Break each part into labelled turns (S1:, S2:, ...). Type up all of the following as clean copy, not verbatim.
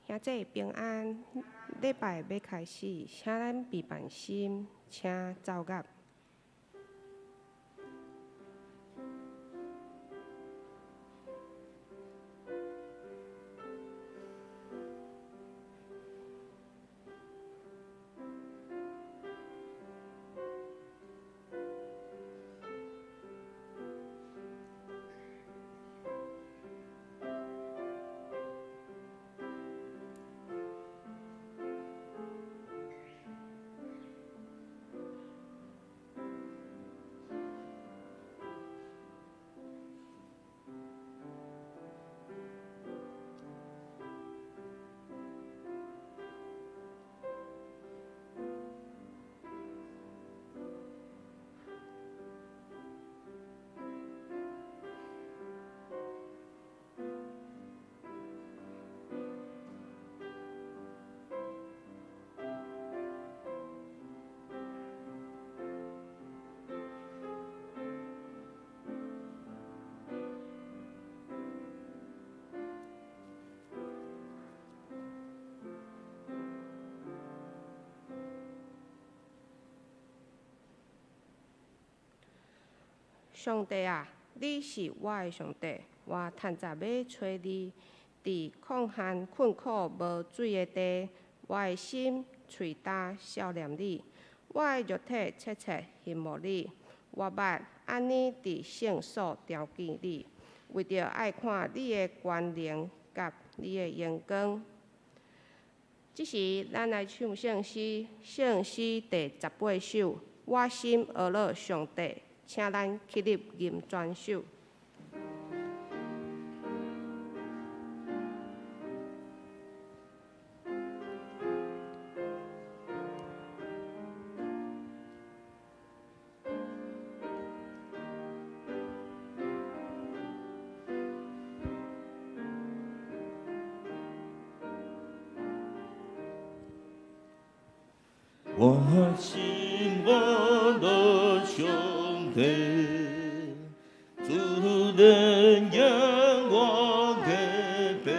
S1: 兄弟平安，禮拜欲開始，請咱備辦心，請奏樂。上帝啊，你是我的上帝，我趁早欲揣你。佇曠旱困苦無水的地，我的心喙焦數念你，我的肉體切切欣慕你。我捌按呢佇聖所朝見你，為著愛看你的權能佮你的榮光。這時，咱來唱聖詩，聖詩第18首，我心呵咾上帝。請咱起立吟全首。
S2: 我心呵咾上帝，主人仰我的父，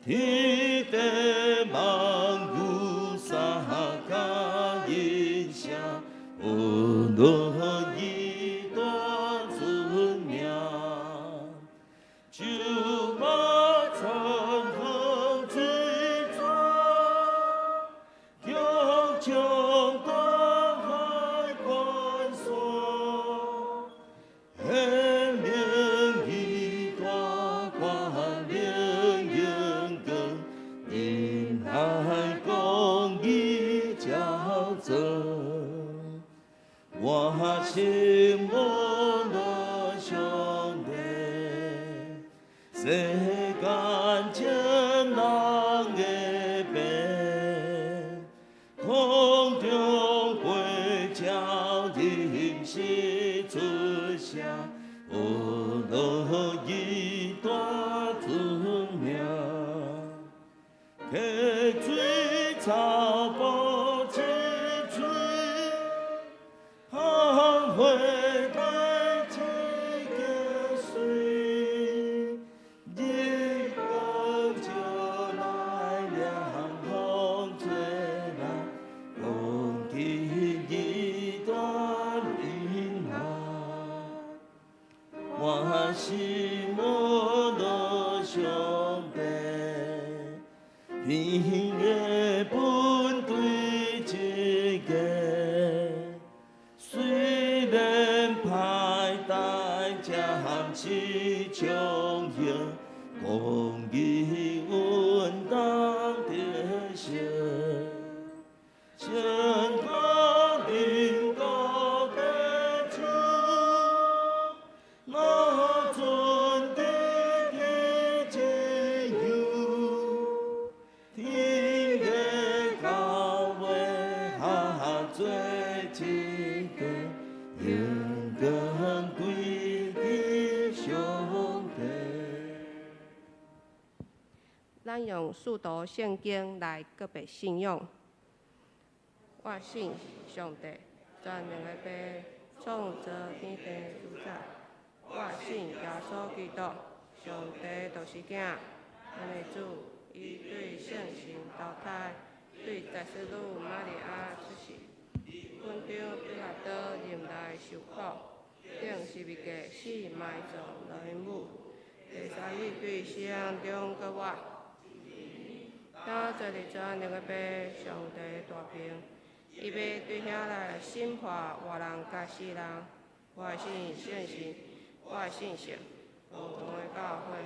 S2: 天地萬有三甲音聲，呵咾伊大尊名，就馬長河水泉，將大海關山，顯明伊大權能榮光，仁愛公義照照。我心呵咾上帝，世間眾人的父，空中飛鳥任時出聲，呵咾伊大尊名，溪水草埔青翠，芳花大這個水，日光照來涼風吹來，恭敬伊大恩愛。我心呵咾上帝，天的本對一個，雖然歹代暫時暢行，公義穩當得勝。勝過鄰國的主，我尊的的自由，天的教會合做一個，榮光歸給上帝。
S1: 咱用使徒聖經來告白信仰。我信上帝，全能的父，創造天地主宰。我信耶穌基督，上帝獨生囝，咱的主。伊對聖神投胎，對十四女瑪利亞出世，本丟彼拉多任內受苦，釘十字架死埋葬落陰府，第三日對死人中復活。他坐佇全能的父上帝大爿，伊欲對遐來審判活人佮死人。我信聖神，我信聖共同的教會，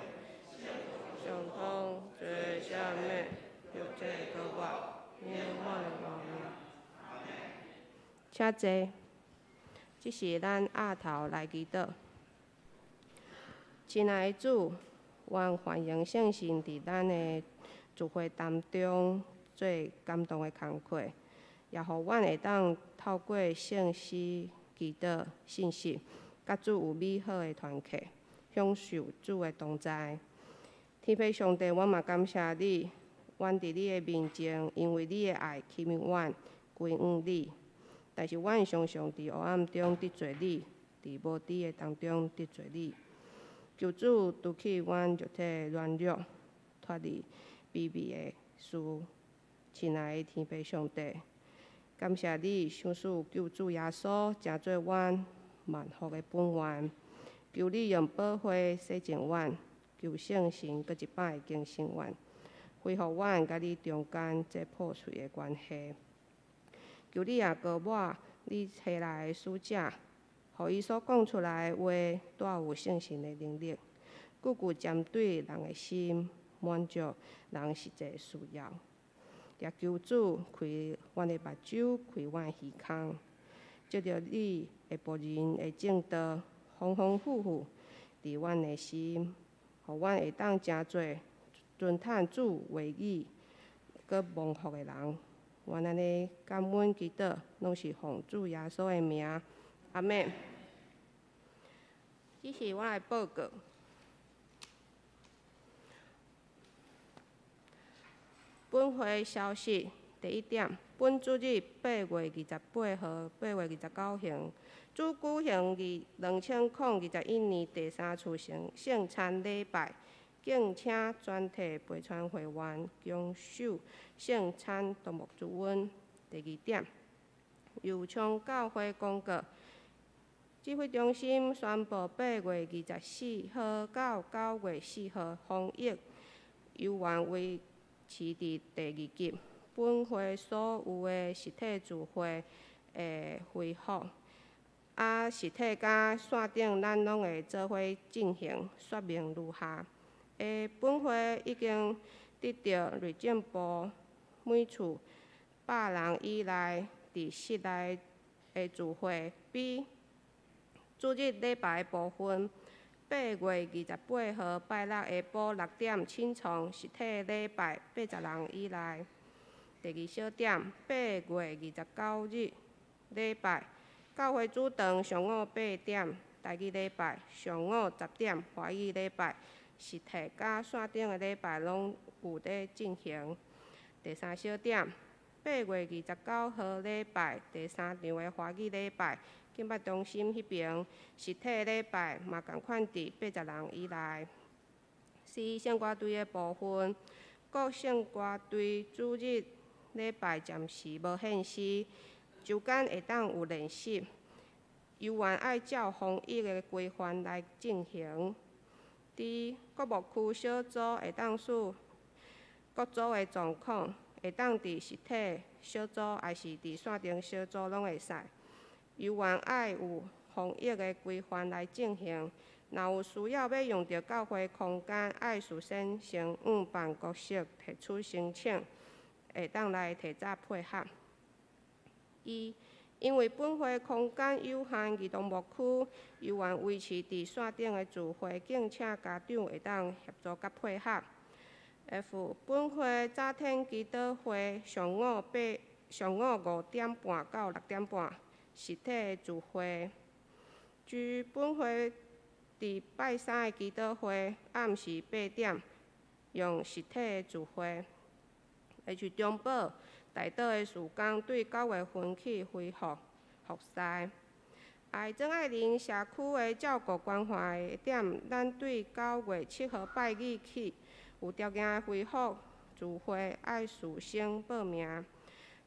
S1: 相通罪赦免，肉體復活，永遠的活命。請坐，這是咱額頭來祈禱。親愛的主，願歡迎聖神佇咱的聚會當中做感動的工課，也予阮會當透過聖詩、祈禱、信息，佮主有美好的團契，享受主的同在。天父上帝，阮嘛感謝你，阮佇你的面前，因為你的愛吸引阮歸向你。但是阮常常佇黑暗中得罪你，佇無知的當中得罪你。求主除去阮肉體的軟弱，脫離卑微的事。親愛的天父上帝，感謝你賞賜救主耶穌，成做阮萬福的本源。求你用寶血洗淨阮，求聖神閣一擺更新阮，恢復阮佮你中間這破碎的關係。求你也膏抹你差來的使者，予伊所講出來的話帶有聖神的能力，句句針對人的心，滿足人實際需要。也求主開阮的目睭，開阮的耳孔，藉著你的僕人的證道，豐豐富富佇阮的心，予阮會當成做遵趁主話語，閣蒙福的人。阮按呢感恩祈禱，攏是奉主耶穌的名，阿們。這是我來報告。本會消息第一點，本主日8月28號、8月29號，主舉行2021年第三次聖聖餐禮拜，敬請全體培川會員共守聖餐督牧之恩。第二點，右昌教會公告，指揮中心宣布8月24號到9月4號防疫猶原維持佇第二級，本會所有的實體聚會會恢復，啊，實體佮線頂咱攏會做伙進行，說明如下：本會已經得到內政部每處100人以內佇室內的聚會，比主日禮拜的部分。8月28號拜六下晡6點起床，實體禮拜80人以內。第二小點，8月29日禮拜，教會主堂上午8點，台語禮拜上午10點，華語禮拜實體佮線頂的禮拜攏有咧進行。第三小點，8月29號禮拜第三場的華語禮拜。敬拜中心彼爿實體禮拜嘛仝款佇80人以內。四聖歌隊的部分，各聖歌隊主日禮拜暫時無獻詩，週間會當有練習，猶原愛照防疫的規範來進行。佇各牧區小組會當視各組的狀況，會當佇實體小組抑是佇線頂小組攏會使。猶原愛有防疫的規範來進行。若有需要欲用著教會空間，愛事先先向辦公室提出申請，會當來提早配合。一，因為本會空間有限，兒童牧區猶原維持佇線頂的聚會，敬請家長會當協助佮配合。F，本會早天祈禱會上午5點半到6點半。實體的聚會，G 本會佇拜三的祈禱會，暗時8點，用實體的聚會。H 中保代禱的事工對9月份起恢復服侍。I 曾愛玲社區的照顧關懷點，咱對9月7號拜二起，有條件的恢復聚會愛事先報名。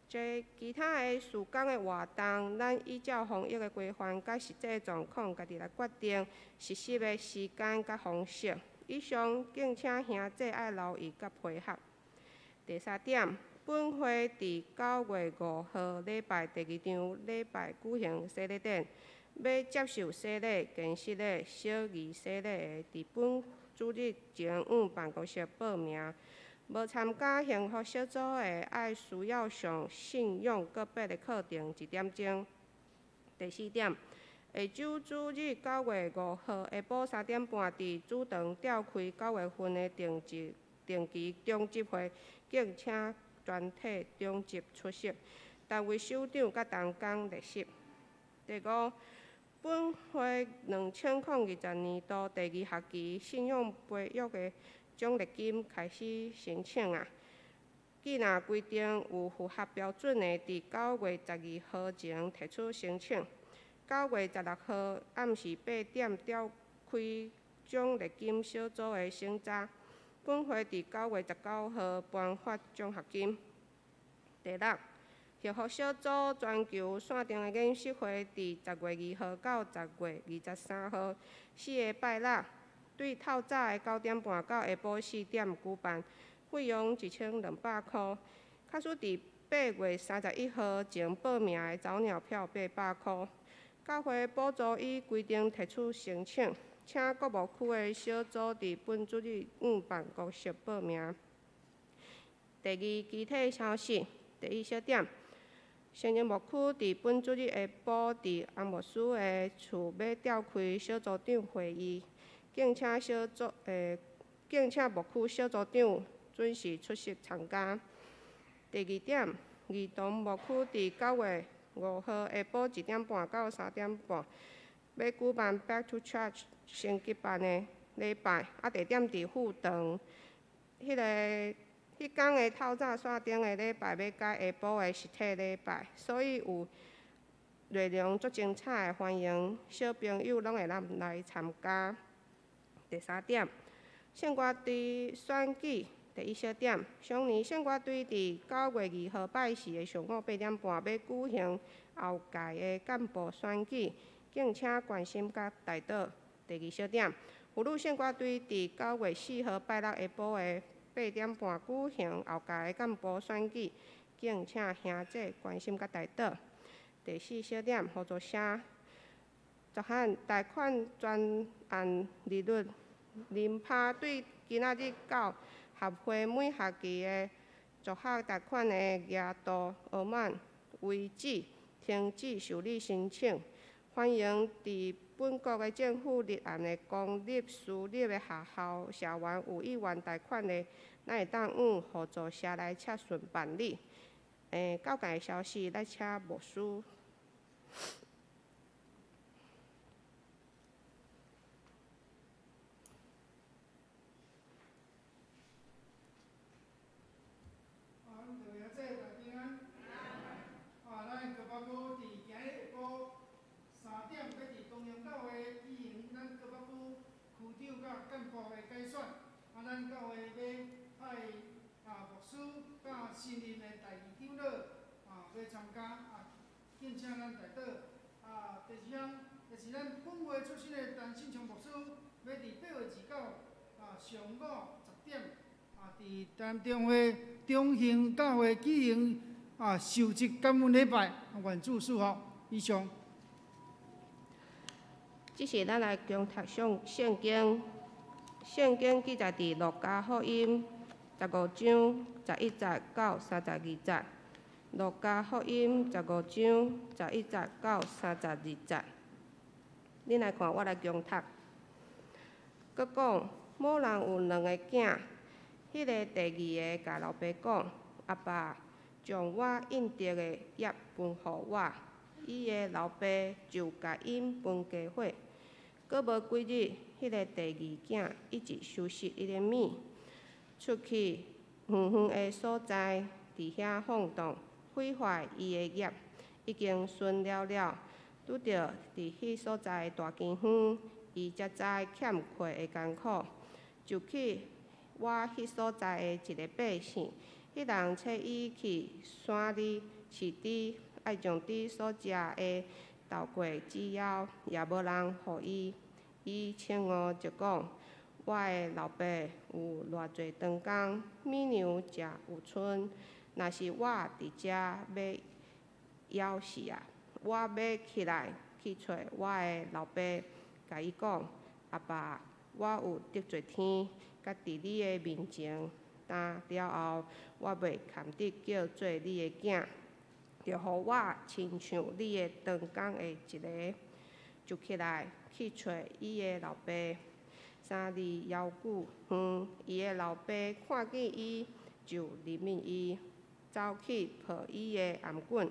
S1: 這其他的事工的活動，咱依照防疫的規範佮實際狀況，家己來決定實施的時間佮方式。以上敬請兄姊愛留意佮配合。第三點，本會佇9月5號禮拜第二場禮拜舉行洗禮典，欲接受洗禮、堅失禮、小兒洗禮的，佇本主日前往辦公室報名。無參加幸福小組的，愛需要上信仰個別的課程一點鐘。第四點，下晝主日9月5號下晡3點半，佇主堂召開9月份的定期定期長執會，敬請全體長執出席，單位首長佮同工列席。第五，本會2020年度第二學期信仰培育的獎勵金開始申請啊！既若規定有符合標準的，佇9月12號前提出申請。9月16號暗時8點召開獎勵金小組的審查。本會佇9月19號頒發獎學金。第六，幸福小組全球線頂的研習會，佇10月2號到10月23號，四个拜六。對透早的9點半到下晡4點舉辦，費用1200箍。假使佇8月31號前報名的早鳥票800箍。教會補助依規定提出申請，請各牧區的小組佇本主日往辦公室報名。第二，其他消息。第一小點，成人牧區佇本主日下晡佇洪牧師的厝欲召開小組長會議。敬請小組欸，敬請牧區小組長準時出席參加。第二點，兒童牧區佇9月5號下晡1點半到3點半，欲舉辦 Back to Church 升級班的禮拜，啊地點佇副堂。彼个彼工的透早線頂的禮拜欲改下晡的實體禮拜，所以有內容足精彩的，歡迎小朋友攏會當來參加。第三點，聖歌隊選舉第一小點，上年聖歌隊佇9月2號拜四的上午8點半欲舉行後屆的幹部選舉，敬請關心佮代禱。第二小點，婦女聖歌隊佇9月4號拜六下晡的8點半舉行後屆的幹部選舉，敬請兄姊關心佮代禱。第四小點，合作社。逐項貸款專案利率0%，對今仔日到合會每學期的助學貸款的額度額滿為止，停止受理申請。歡迎佇本國的政府立案的公立、私立的學校社員有意願貸款的，咱會當往互助社來洽詢辦理。較濟的消息，咱請牧師。
S3: 啊，咱閣北區佇今日下晡3點，欲佇中央教會舉行咱閣北區區長佮幹部的改選。啊，咱教會欲派啊牧師佮新任的代議長老啊，欲參加啊，敬請咱代禱。啊，第二項就是咱本會出身的陳信昌牧師，欲佇8月29啊上午10點啊，佇台中會中興教會舉行啊受職感恩禮拜，願主賜福。以上。
S1: 這時咱來共讀上聖經，聖經記載佇路加福音15章11節到32節。路加福音15章11節到32節。恁來看，我來共讀。閣講，某人有兩个囝，彼个第二个共老爸講：阿爸，將我應得的業分予我。伊的老爸就共𪜶分家伙。閣無幾日，彼个第二囝一直收拾伊的物，出去遠遠的所在，佇遐放蕩，毀壞伊的業，已經順了了，拄著佇彼所在的大饑荒，伊才知欠缺的艱苦，就去我彼所在的一个百姓，彼人差伊去山里飼豬，愛將豬所食的投過子枵，也無人予伊。伊醒悟就講：我的老爸有偌濟長工，物糧誠有賰，若是我佇遮欲枵死啊！我欲起來去揣我的老爸，共伊講：阿爸，我有得罪天，佮佇你的面前，今了後，我袂堪得叫做你的囝，著予我親像你的長工的一个。就起來去揣伊的老爸。相離遙久遠，伊的老爸看見伊，就憐憫伊，走去抱伊的頷頸，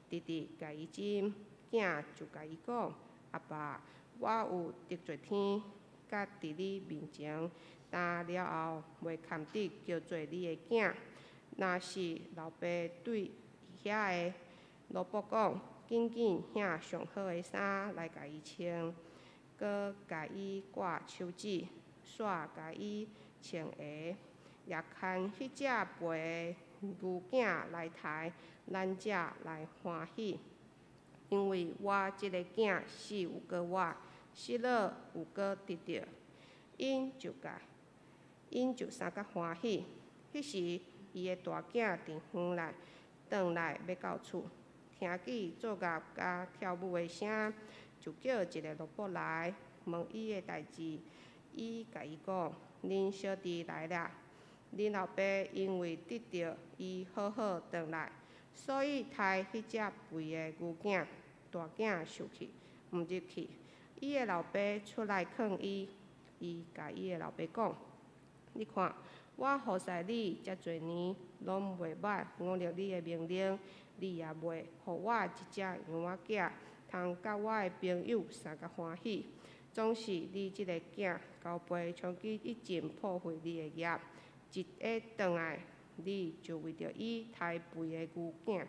S1: 直直共伊親。囝就共伊講：阿爸，我有得罪天，佮佇你面前，今了後袂堪得叫做你的囝。若是老爸對遐个奴僕講：緊緊顯上好的衫來共伊穿，閣共伊掛手指，煞共伊穿鞋，也牽彼隻肥的牛囝來刣，咱才來歡喜。因為我這个囝死又閣活，失落又閣得著，𪜶就相佮歡喜。彼時，伊的大囝佇園內轉來欲到厝，聽見奏樂佮跳舞的聲，就叫一个奴僕來問伊的代誌。伊共伊講：恁小弟來了，恁老爸因為得著伊好好轉來，所以刣彼隻肥的牛囝。大囝受氣，毋入去。伊的老爸出來勸伊，伊共伊的老爸講：你看，我服侍你遮濟年，攏袂捌忤逆你的命令，你也袂予我一隻羊仔囝，通佮我的朋友相佮歡喜。總是你這个囝交背充飢一陣破壞你的業，一下轉來，你就為著伊刣肥的牛囝。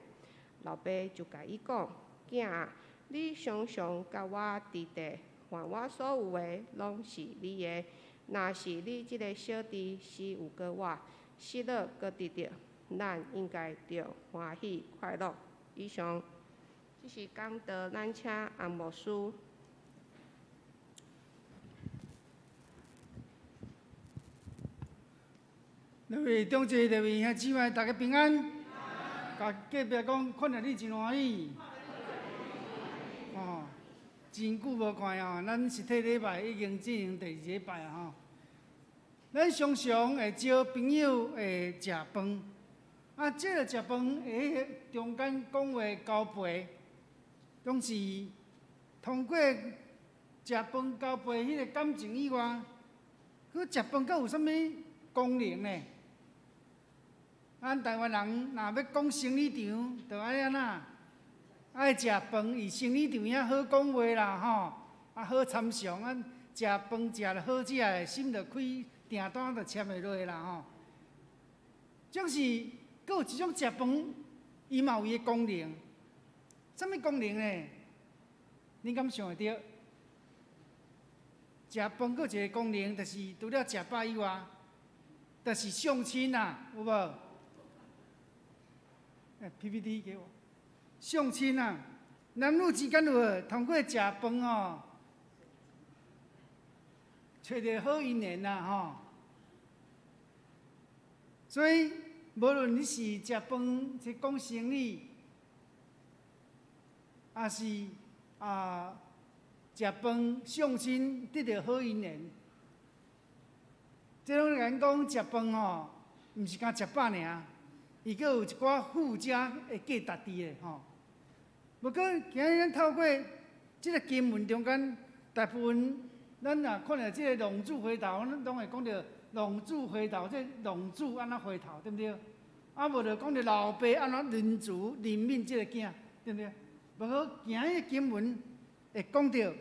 S1: 老爸就共伊講：囝啊，你常常佮我佇佇，凡我所有的攏是你的。若是你這个小弟死又閣活，失落閣得著，咱應該著歡喜快樂。以上，這是講道，咱請洪牧師。
S3: 各位長姊、各位兄姊妹，大家平安。共隔壁講，看著你真歡喜。哦，真久無看哦，咱實體禮拜已經進行第二禮拜啊吼。咱常常會招朋友會食飯，啊，這个食飯的中間講話交陪，總是通過食飯交陪彼个感情以外，閣食飯閣有啥物功能呢？咱台灣人若欲講生理場，就愛按怎？愛食飯，伊生理場遐好講話啦吼，啊好參詳啊，食飯食了好食的，心就開，訂單就簽會落啦吼。總是閣有一種食飯，伊嘛有伊的功能。啥物功能呢？恁敢想會著？食飯閣有一個功能，就是除了食飽以外，就是相親啦，有無？PPT 給我。相親啊，男女之間有無通過食飯吼，揣著好姻緣啦吼。所以，無論你是食飯去講生理，抑是啊食飯相親得著好姻緣，這攏共咱講食飯吼，毋是干焦食飽爾。伊閣有一寡附加的價值佇的吼。無過今日咱透過這个經文中間，大部分咱若看著這个浪子回頭，咱攏會講著浪子回頭，這浪子按怎回頭，對毋對？啊，無就講著老爸按怎仁慈憐憫這个囝，對毋對？無過今日經文會講著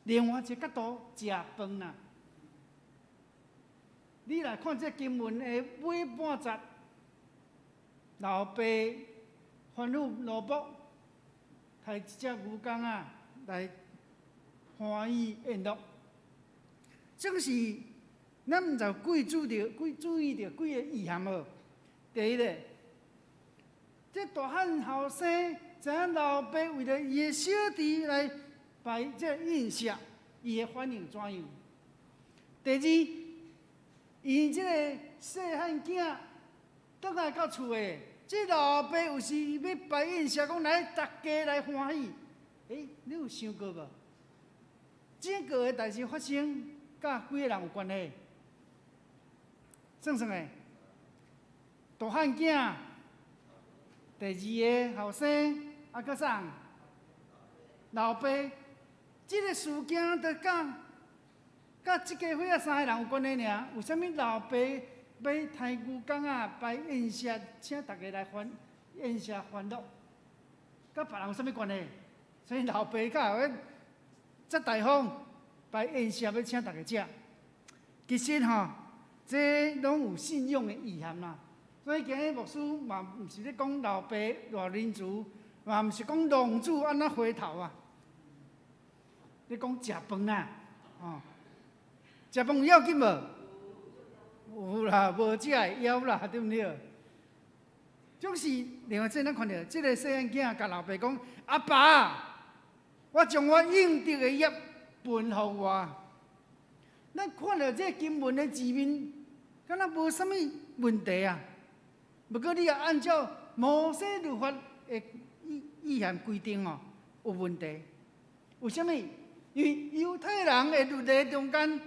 S3: 另外一個角度，食飯啦。你來看這經文的尾半節。老爸吩咐奴僕，刣一隻牛公仔來歡喜宴樂。正是咱毋知有幾注著、幾注意著幾個意涵無？第一个，這大漢後生知影老爸為著伊的小弟來擺這個宴席，伊的反應怎樣？第二，伊這個細漢囝轉來到厝的，這老爸有時欲擺宴席，講來逐家來歡喜。欸，你有想過無？這個的代誌發生，佮幾个人有關係？算算的，大漢囝，第二个後生，啊，閣啥？老爸，這个事件就佮這家伙仔三个人有關係爾。為啥物老爸欲刣牛公仔擺宴席，請逐家來歡宴席歡樂？佮別人有啥物關係？所以老爸才會遮大方擺宴席，欲請逐家食。其實吼，這攏有信仰的意涵啦。所以今日牧師嘛，毋是咧講老爸偌仁慈，嘛毋是講浪子按怎回頭啊。咧講食飯啦，吼，食飯有要緊無？有啦，無食會枵啦，對毋對？總是另外這咱看著，這个細漢囝共老爸講：阿爸，我將我應得的業分予我。咱看著這經文的字面，敢若無啥物問題啊。不過你若按照摩西律法的意涵規定哦，有問題。為啥物？因為猶太人的律例中間，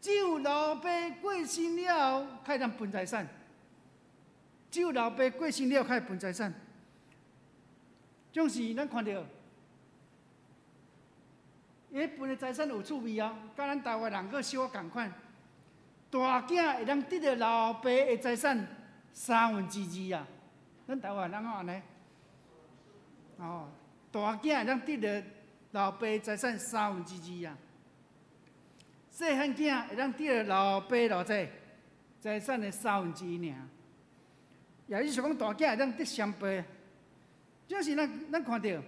S3: 只有老爸過身了後，才會當分財產。只有老爸過身了後，才會分財產。總是咱看著，伊分的財產有趣味啊，佮咱台灣人閣小可仝款。大囝會當得著老爸的財產三分之二啊，咱台灣人攏按呢？哦，大囝會當得著老爸財產三分之二啊，細漢囝會當得著老爸偌濟財產的三分之一爾。也就是講，大囝會當得雙倍。就是咱看著，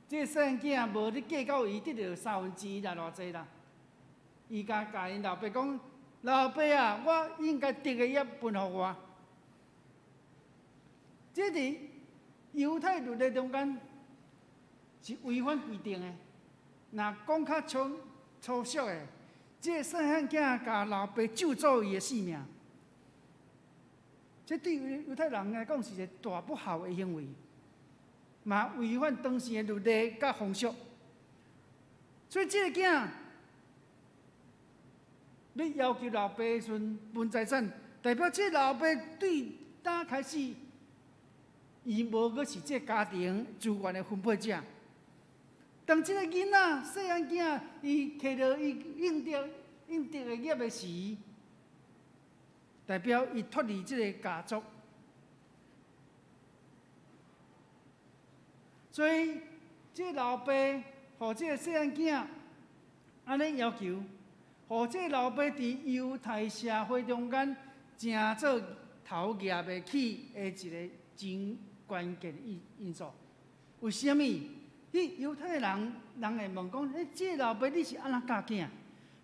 S3: 這個細漢囝無咧計較伊得著三分之一啦偌濟啦，伊共共𪜶老爸講：老爸啊，我應該得的業分予我。這佇猶太律例中間是違反規定的。若講較粗粗俗的，這個細漢囝共老爸咒詛伊的性命，這對猶太人來講是一個大不孝的行為，嘛違反當時的律例佮風俗。所以這個囝欲要求老爸的時陣分財產，代表這老爸對今開始，伊無閣是這家庭資源的分配者。當這個囡仔細漢囝，伊摕著伊應得的業的時，代表伊脫離這个家族。所以，這老爸予這个細漢囝按呢要求，予這老爸佇猶太社會中間成做頭舉袂起的一个真關鍵因素。為啥物？彼猶太人人會問講：欸，這老爸你是按怎教囝？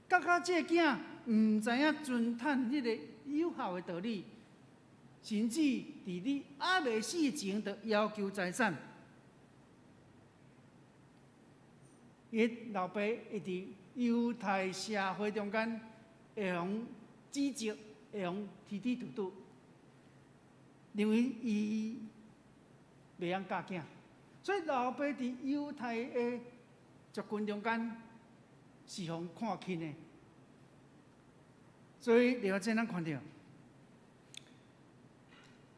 S3: 教甲這个囝毋知影尊趁彼个有孝的道理，甚至佇你猶未死前就要求財產。伊老爸會佇猶太社會中間會予指責，會予提提拄拄，認為伊袂曉教囝，所以老爸佇猶太的族群中間是予看輕的。所以，另外這咱看著，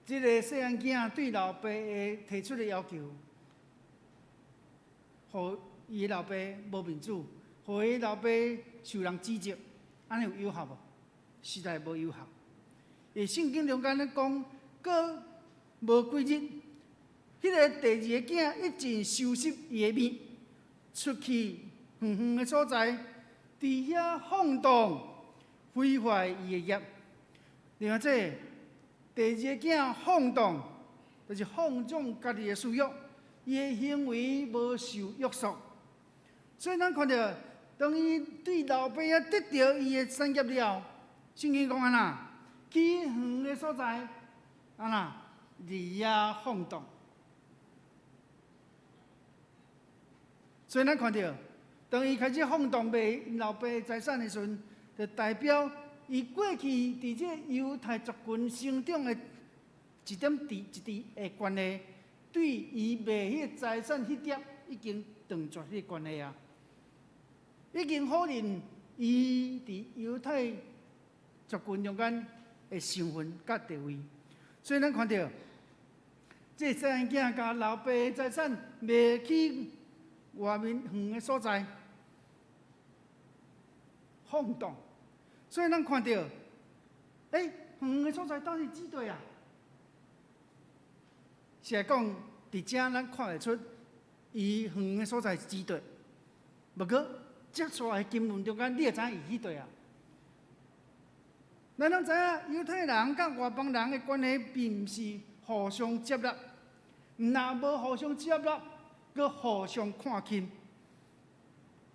S3: 這个細漢囝對老爸的提出的要求，予伊的老爸無面子，予伊老爸受人指責，按呢有有效無？實在無有效。佇聖經中間咧講，閣無幾日，彼个第二个囝一盡收拾伊的物，出去遠遠的所在，佇遐放蕩，毀壞伊的業。另外，這第二个囝放蕩，就是放縱家己的私欲，伊的行為無受約束。所以咱看著，當伊對老爸仔得著伊的產業了，聖經講按怎？去遠的所在，按怎？離遐放蕩。所以咱看著，當伊開始放蕩賣𪜶老爸財產的時陣，就代表伊過去佇這猶太族群成長的一點滴一滴的關係，對伊賣彼個財產彼點已經斷絕彼個關係啊，已經否認伊佇猶太族群中間的身份佮地位。所以咱看著，這細漢囝共老爸的財產賣去外面遠的所在放蕩，所以咱看著，欸，遠的所在到底指佗啊？是來講，佇遮咱看會出，伊遠的所在是指佗。毋過，接續來經文中間，你會知影伊去佗啊？咱攏知影，猶太人佮外邦人的關係，並毋是互相接納，毋若無互相接納，閣互相看輕。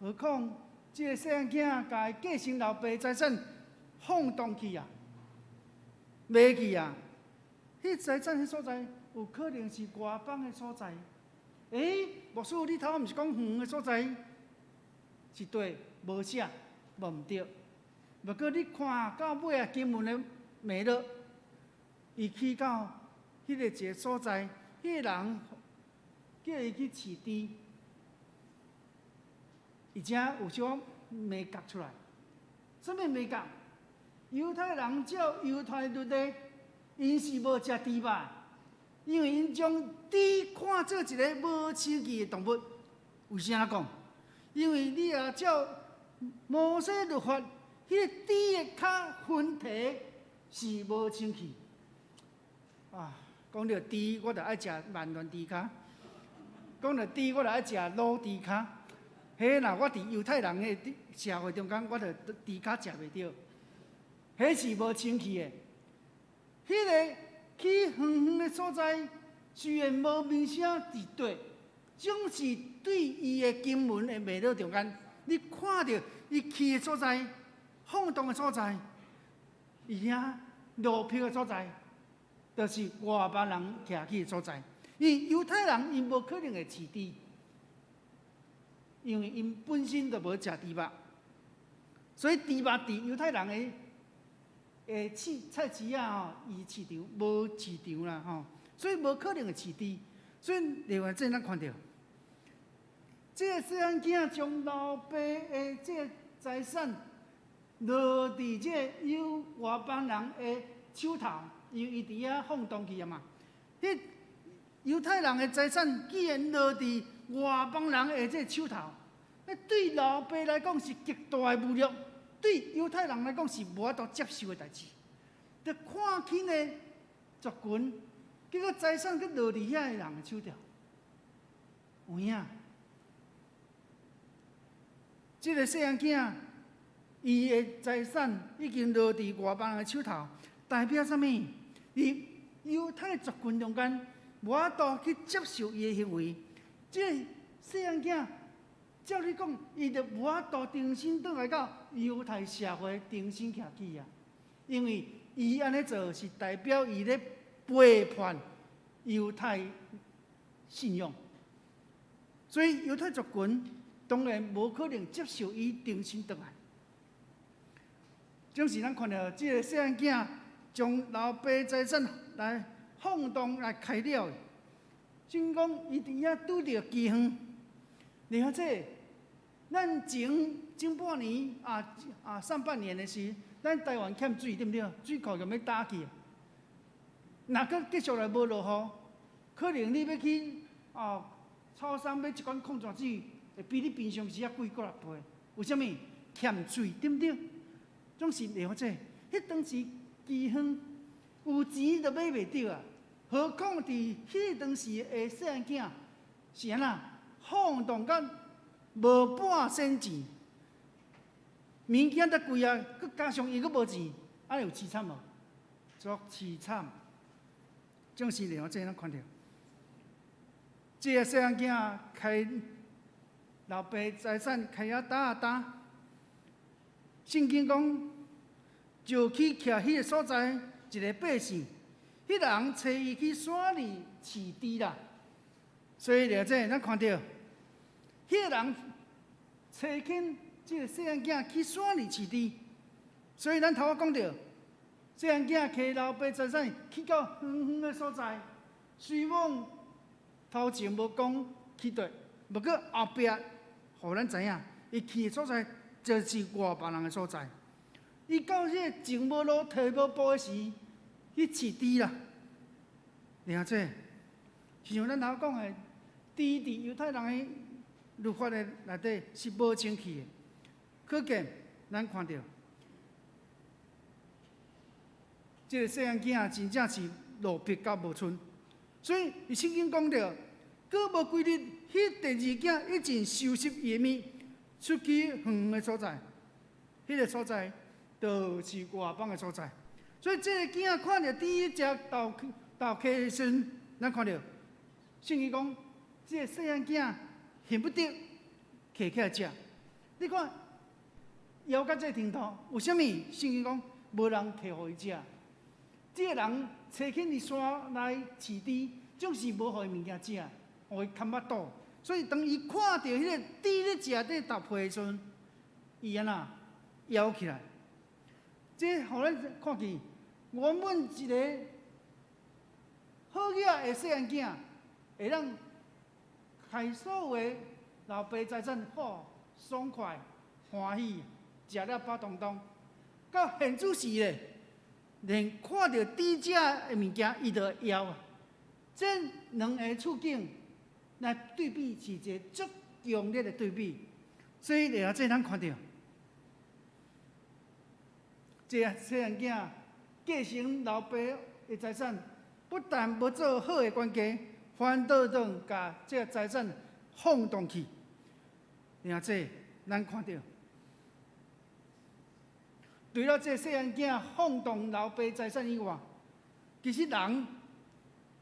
S3: 何況這个細漢囝共伊繼承老爸財產放蕩去啊，賣去啊，彼財產彼所在有可能是外邦的所在。欸，牧師，你頭拄毋是講遠的所在是對，無寫，無毋對。毋過你看到尾啊，經文的脈絡，伊去到彼个一个所在，彼个人叫伊去飼豬，而且有小可眉角出來。啥物眉角？猶太人照猶太律例，𪜶是無食豬肉，因為𪜶將豬看做一个無清氣的動物。為啥按呢講？因為你若照摩西律法，彼个豬的跤分蹄是無清氣。啊，講著豬，我就愛食萬巒豬跤；講著豬，我就愛食滷豬跤。彼若我佇猶太人的社會中間，我就豬跤食袂著。彼是無清氣的。彼个去遠遠的所在，雖然無明寫佇佗，總是對伊的經文的脈絡中間，你看著伊去的所在，放蕩的所在，伊遐落魄的所在，就是外邦人徛去的所在。因為猶太人𪜶無可能會飼豬，因為𪜶本身就無食豬肉，所以豬肉佇猶太人的市菜市仔吼，伊市場無市場啦吼，所以無可能會飼豬。所以另外這咱看著，這个細漢囝將老爸的這个財產落佇這个猶外邦人的手頭，因為伊佇遐放蕩去啊嘛。彼猶太人的財產既然落佇外邦人的這个手頭，那對老爸來講是極大的侮辱，對猶太人來講是無法度接受的代誌。就看輕的族群，結果財產閣落佇遐个人的手頭，有影？這个細漢囝，伊的財產已經落佇外邦人的手頭，代表啥物？佇猶太族群中間，無法度去接受伊的行為。這个細漢囝，照理講，伊就無法度重新轉來到猶太社會，重新徛起啊。因為伊按呢做是代表伊咧背叛猶太信仰，所以猶太族群當然無可能接受伊重新轉來。總是咱看著這个細漢囝將老爸財產來放蕩來開了，真講伊佇遐拄著饑荒。然後這咱前前半年啊啊上半年的時，咱台灣欠水對毋對？水庫就欲焦去。若閣繼續來無落雨，可能你欲去哦超商買一罐礦泉水，會比你平常時仔貴幾若倍。為啥物？欠水對毋對？總是了解，彼當時饑荒，有錢都買袂著啊！何況佇彼當時的細漢囝是按怎放蕩甲無半仙錢，物件遮貴啊，閣加上伊閣無錢，按呢有凄慘無？足凄慘！總是了解咱看著，這个細漢囝開老爸財產開啊焦啊焦，聖經講，就去徛彼个所在一个百姓，彼人揣伊去山裡飼豬啦。所以了這咱看著，彼个人差遣這个細漢囝去山裡飼豬。所以咱頭仔講著，細漢囝提老爸財產去到遠遠的所在，雖罔頭前無講去佗，毋過後壁予咱知影，伊去的所在就是外邦人的所在。伊到彼个前無路退無步的時，去飼豬啦。了這，就像咱頭講的，豬佇猶太人的律法的內底是無清氣的。可見咱看著，這个細漢囝真正是落魄甲無賰，所以伊聖經講著，閣無幾日，彼第二囝已經收拾伊的物，出去遠遠的所在，彼个所在就是外邦的所在。所以這个囝看著豬食豆豆莢的時陣，咱看著聖經講，這个細漢囝恨不得提起來食。你看，枵到這个程度，為啥物？聖經講無人提予伊食。這个人差遣佇山內飼豬，總是無予伊物件食，予伊空腹肚。所以當伊看著彼个豬咧食這豆皮的時陣，伊按怎枵起來？這予咱看見，原本一个好額仔的細漢囝，會當開所有的老爸財產，好爽快歡喜，食了飽當當。到現此時咧，連看著豬食的物件，伊就會枵啊！這兩个處境來對比，是一個足強烈的對比。所以，來這咱看著，這個細漢囝繼承老爸的財產，不但無做好的管家，反倒轉共這個財產放蕩去。來這咱看著，除了這細漢囝放蕩老爸財產以外，其實人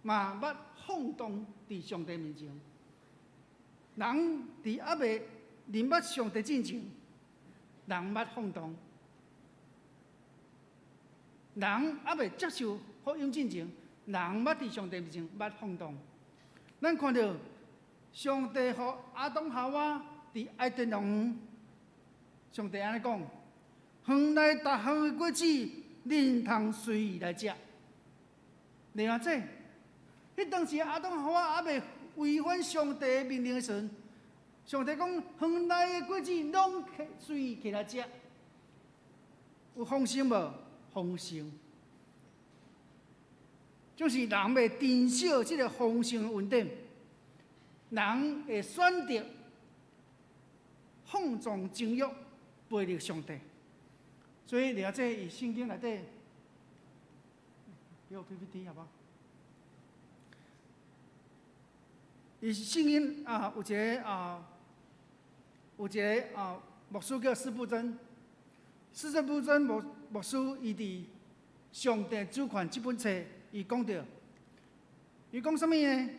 S3: 嘛捌放蕩佇上帝面前。人佇猶未認捌上帝進前，人捌放蕩；人猶未接受福音進前，人捌佇上帝面前捌放蕩。咱看著上帝予亞當夏娃佇伊甸園，上帝按呢講：園內逐項的果子，恁通隨意來食。另外這，彼當時亞當夏娃猶未違反上帝的命令的時陣，上帝講園內的果子攏隨意摕來食，有豐盛無？豐盛，就是人袂珍惜這个豐盛的恩典，人會選擇放縱情慾，背離上帝。所以，了這佇聖經內底，給我 PPT 好無？佇聖經啊，有一个啊牧師叫司布真，司布真牧師，伊佇《上帝主權》這本冊，伊講著，伊講啥物呢？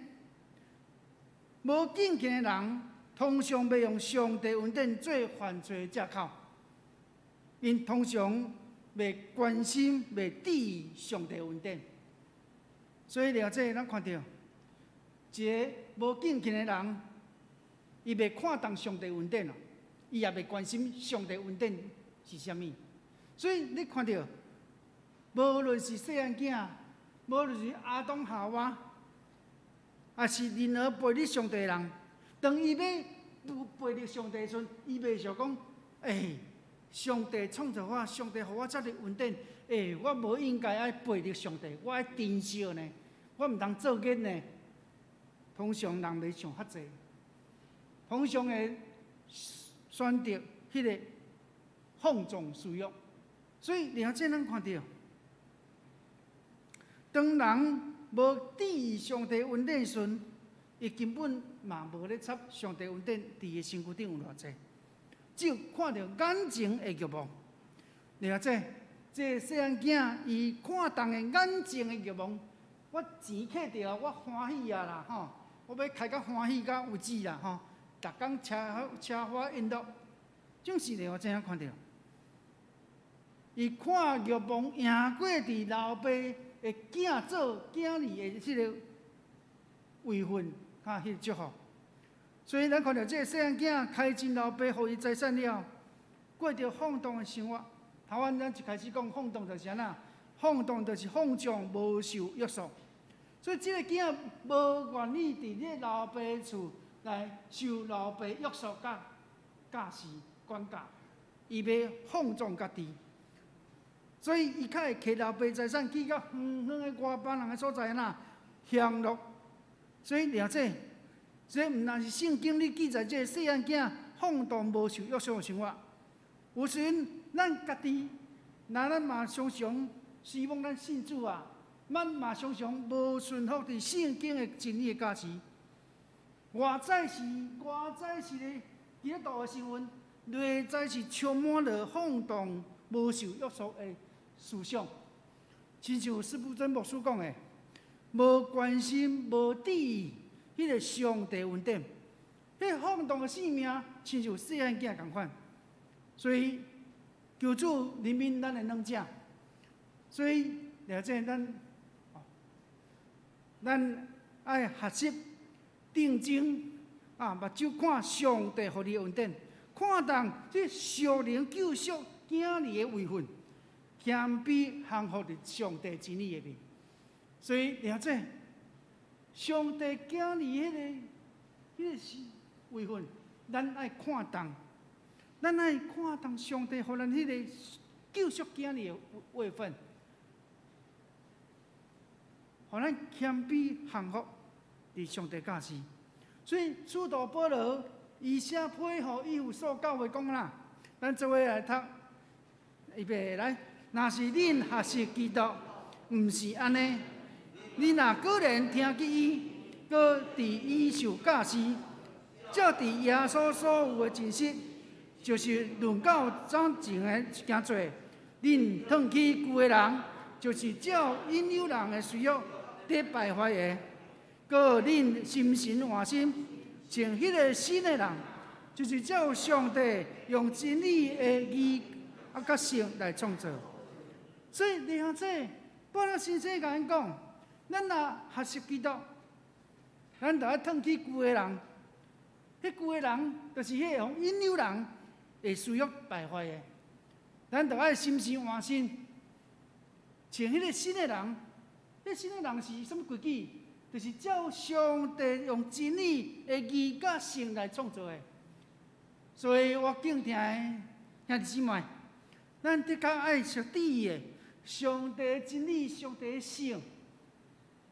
S3: 無敬虔的人，通常袂用上帝恩典做犯罪的藉口，𪜶通常袂關心、袂注意上帝恩典。所以了這咱看著，一个無敬虔的人，伊袂看重上帝恩典咯，伊也袂關心上帝恩典是啥物。所以你看著，無論是細漢囝，無論是亞當夏娃，抑是任何背離上帝的人，當伊欲背離上帝的時陣，伊袂想講，欸，上帝創造我，上帝予我遮濟恩典，欸，我無應該愛背離上帝，我愛珍惜呢，我毋通做孽呢。通常人袂想遐濟，通常會選擇彼个放縱私欲。所以，了這咱看著，當人無注意上帝恩典時陣，伊根本嘛無咧插上帝恩典佇伊身軀頂有偌濟，只有看著眼前的欲望。了這，這個細漢囝伊看重的眼前的欲望，我錢揢著啊，我歡喜啊啦吼，我欲開甲歡喜到為止啦吼，逐工奢奢華宴樂，總是咧我這樣看著。伊看欲望贏過佇老爸的囝做囝兒的這个位份，佮彼個祝福。所以咱看著這个細漢囝開盡老爸予伊財產了，過著放蕩的生活。頭拄咱一開始講放蕩就是按怎？放蕩就是放縱，無受約束。所以這个囝無願意佇咧老爸厝來受老爸約束佮教示管教，伊欲放縱家己。所以伊較會摕老爸財產去到遠遠的外邦人的所在哪享樂。所以掠這，這毋但是聖經裡記載這个細漢囝放蕩無受約束的生活。有時陣咱家己，若咱嘛常常希望咱信主啊，咱嘛常常無順服佇聖經的真理的教示。外在是个基督徒的身份，內在是充滿了放蕩無受約束的思想。親像司布真牧師講的，無關心、無注意彼个上帝恩典，彼放蕩的生命，親像細漢囝仝款。所以求主憐憫咱的軟弱。所以了解咱，咱愛學習定睛啊，目睭看上帝予你的恩典，看重這屬靈救贖囝兒的位份，謙卑降服佇上帝真理下面。所以了解上帝囝兒彼个是位份，咱愛看重，咱愛看重上帝予咱彼个救贖囝兒的位份，予咱謙卑降服佇上帝教示。所以使徒保羅伊寫批予以弗所教會講啦，咱做伙來讀，預備來。若是恁學習基督，毋是按呢。恁若果然聽見伊，閣佇伊受教示，照佇耶穌所有的真實，就是論到早前的行做，恁褪去舊的人，就是照引誘人的私欲得敗壞的。閣恁心神換新，成彼个新的人，就是照上帝用真理的義啊佮聖來創造。所以你看這，保羅先生共𪜶講，咱若學習基督，咱就愛褪去舊的人。彼舊的人就是彼個予引誘人的私欲敗壞的。咱就愛心神換新，成彼個新的人。彼新的人是啥物規矩？就是照上帝用真理的義佮聖來創造的。所以我敬疼的兄弟姊妹，咱的確愛注意的，上帝的真理、上帝的聖，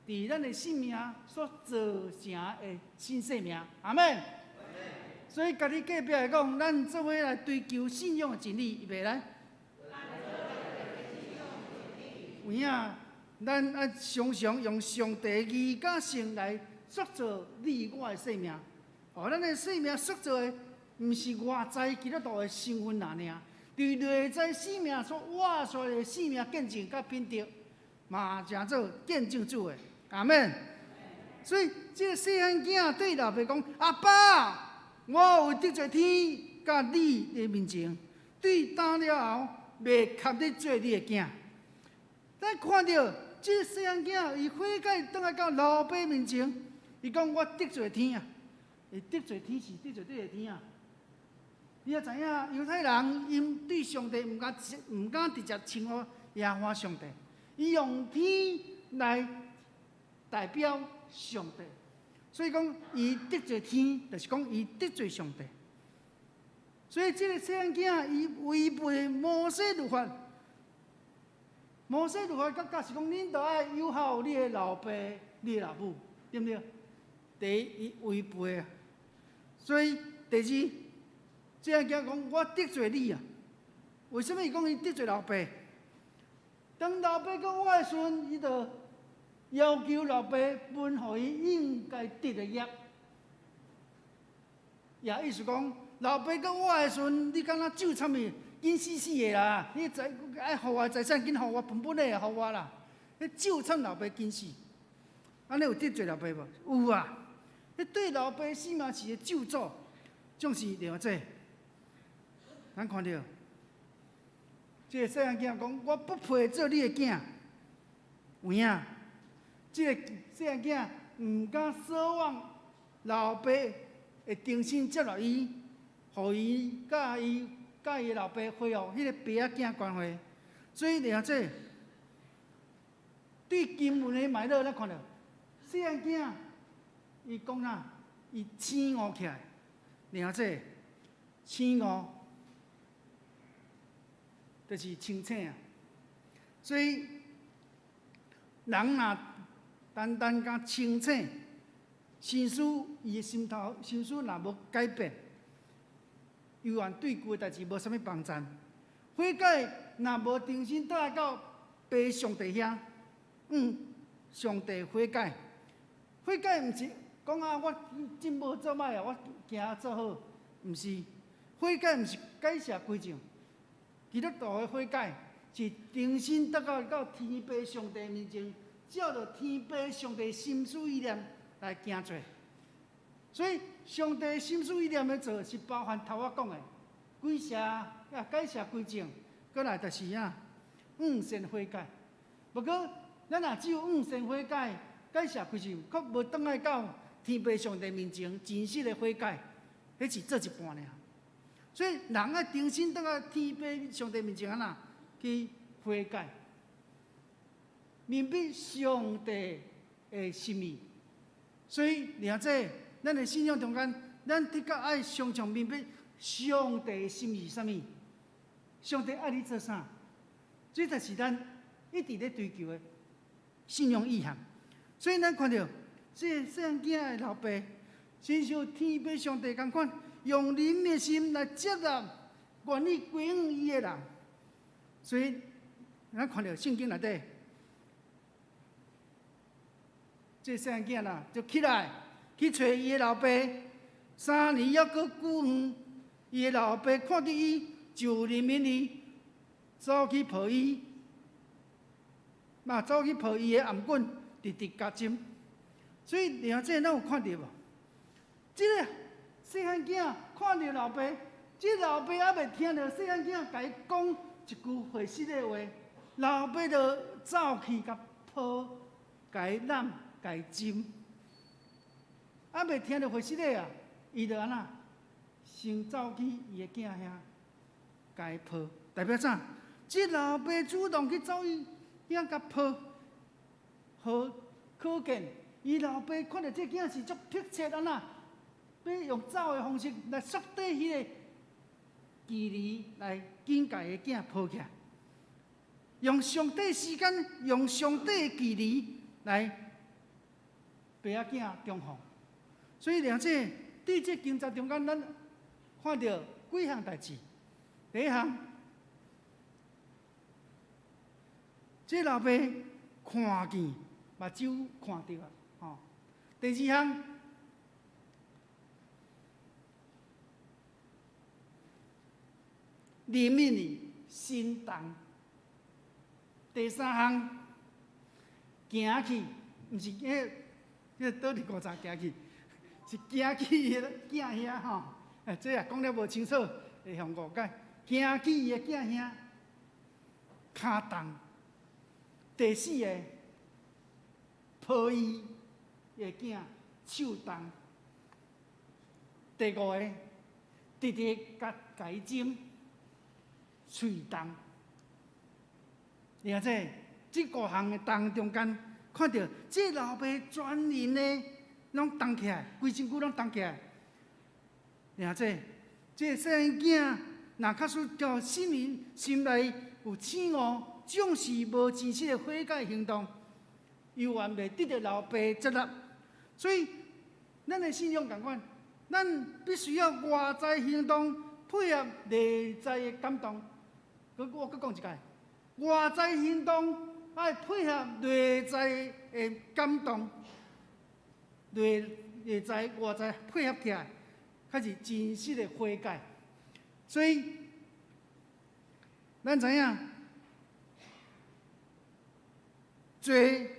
S3: 佇咱的生命所造成的新生命。阿們。所以，共你隔壁來講，咱做伙來追求信仰的真理，預備來。有影，咱愛常常用上帝義佮聖來塑造你我的生命。哦，咱的生命塑造的，毋是外在基督徒的身份爾爾，佇內在生命所活出來的生命見證佮品德，嘛成做見證主的。阿們。所以，這個細漢囝對老爸講：阿爸，我有得罪天佮你的面前，對今了後，袂堪得做你的囝。咱看著這個細漢囝，伊悔改轉來到老爸面前，伊講我得罪天啊！伊得罪天是得罪佗个天啊！你也知影，猶太人𪜶對上帝毋敢直接稱呼耶和華上帝，伊用天來代表上帝，所以講伊得罪天，就是講伊得罪上帝。所以這個細漢囝伊違背摩西律法。摩西律法佮教示講，恁著愛友好你的老爸、你的老母，對毋對？第一，伊違背啊。所以第二，細漢囝講我得罪你啊。為啥物伊講伊得罪老爸？當老爸閣活的時陣，伊就要求老爸分予伊應該得的業。也意思講，老爸閣活的時陣，你敢若咒慘伊，緊死死的啦！你財愛予我的財產，緊予我分分的，予我啦！你咒慘老爸緊死，按呢有得罪老爸無？有啊！彼對老爸死嘛是個咒詛，總是了這。咱看著，這個細漢囝講：我不配做你的囝。有影，這個細漢囝毋敢奢望老爸會重新接納伊，予伊佮伊佮伊的老爸恢復彼個爸仔囝關係。所以掠這對經文的脈絡，咱看著細漢囝，伊講啥？伊醒悟起來，掠這醒悟，就是清醒啊。所以人若單單敢清醒，心思伊的心頭心思若無改變，猶原對舊的代誌無啥物幫贊。悔改若無重新倒來到父上帝遐，向上帝悔改。悔改毋是講啊，我真無做歹啊，我行做好，毋是。悔改毋是改邪歸正，基督徒的悔改是重新倒來到天父上帝面前，照著天父上帝心思意念來行做。所以上帝心思意念的做是包含頭我講的，改邪啊，改邪歸正，閣來就是啊，向善悔改。不過，咱若只有向善悔改、改邪歸正，閣無轉來到天父上帝面前真實的悔改，彼是做一半爾。所以人愛重新轉來天父上帝面前按怎去悔改，明白上帝的心意。所以，掠這咱的信仰中間，咱的確愛常常明白上帝的心意是啥物，上帝愛你做啥，這就是咱一直咧追求的信仰意涵。所以，咱看著這個細漢囝的老爸，親像天父上帝仝款，用憐憫的心來接納願意歸向伊的人。所以，咱看著聖經內底，這細漢囝啦，就起來去揣伊的老爸。3年猶閣久遠，伊的老爸看見伊，就憐憫伊，走去抱伊，嘛走去抱伊的頷頸，直直共親。所以，掠這咱有看著無？這個細漢囝看著老爸，這老爸猶未聽著細漢囝共伊講一句回實的話，老爸就走去共抱、共伊攬、共伊親。猶未聽著回實的啊，伊就按怎？先走去伊的囝遐，共伊抱，代表啥？這老爸主動去走伊遐共抱，好可見伊老爸看著這囝是足迫切按怎？欲用走的方式來縮短彼個距離，來緊共伊的囝抱起來，用上短時間，用上短的距離來爸仔囝重逢。所以，掠這佇這經節中間，咱看著幾項代誌。第一項，這老爸看見，目睭看著啊，吼。第二項，憐憫伊心動。第三項，行去，毋是彼彼倒佇古早行去，是行去伊的囝遐吼。哎，這也講了無清楚，會予誤解。行去伊的囝遐，跤動。第四個，抱伊的囝手動。第五個，直直共共伊親，喙動。掠這這五項的動中間，看著這老爸全人的攏動起來，規身軀攏動起來。掠這這細漢囝，若確實叫心裡心內有醒悟，總是無真實的悔改行動，猶原袂得著老爸接納。所以，咱的信仰仝款，咱必須要外在行動配合內在的感動。閣我閣講一擺，外在行動愛配合內在的感動，內內在外在配合起來，才是真實的悔改。所以，咱知影，罪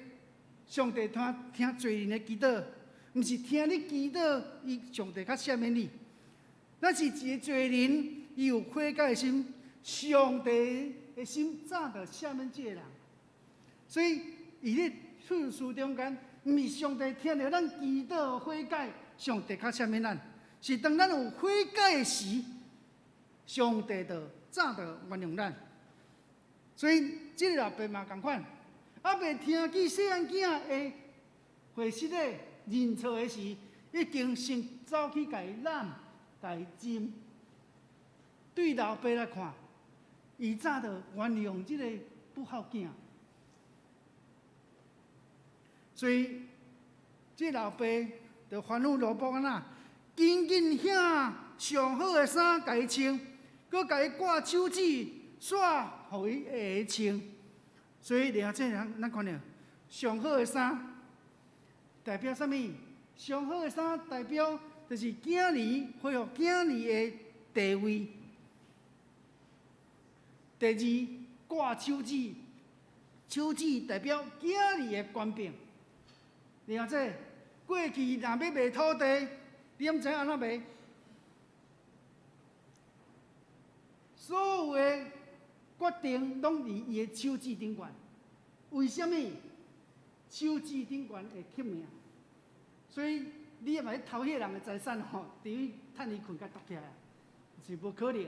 S3: 上帝聽聽罪人的祈禱，毋是聽你祈禱，伊上帝較赦免你。咱是一個罪人，伊有悔改的心，上帝的心早就赦免這个人。所以，伊咧敘事中間，毋是上帝聽著咱祈禱悔改，上帝較赦免咱，是當咱有悔改的時，上帝就早就原諒咱。所以，這個老爸嘛仝款，猶未聽見細漢囝的回失的認錯的時，已經先走去共伊攬、共伊斟。對老爸來看，伊早就原諒這个不孝囝。所以，這老爸就吩咐奴僕按怎，緊緊揀上好的衫共伊穿，閣共伊掛手指，紲予伊會穿。所以，掠這人咱看著上好的衫代表啥物？上好的衫代表就是囝兒恢復囝兒的地位。第二，掛手指，手指代表囝兒的權柄。掠這過去若欲賣土地，你毋知按怎賣？所有的決定攏佇伊的手指頂懸。為啥物？手指頂懸會刻名？所以你若欲偷彼个人的財產吼，除非趁伊睏共奪起來，是無可能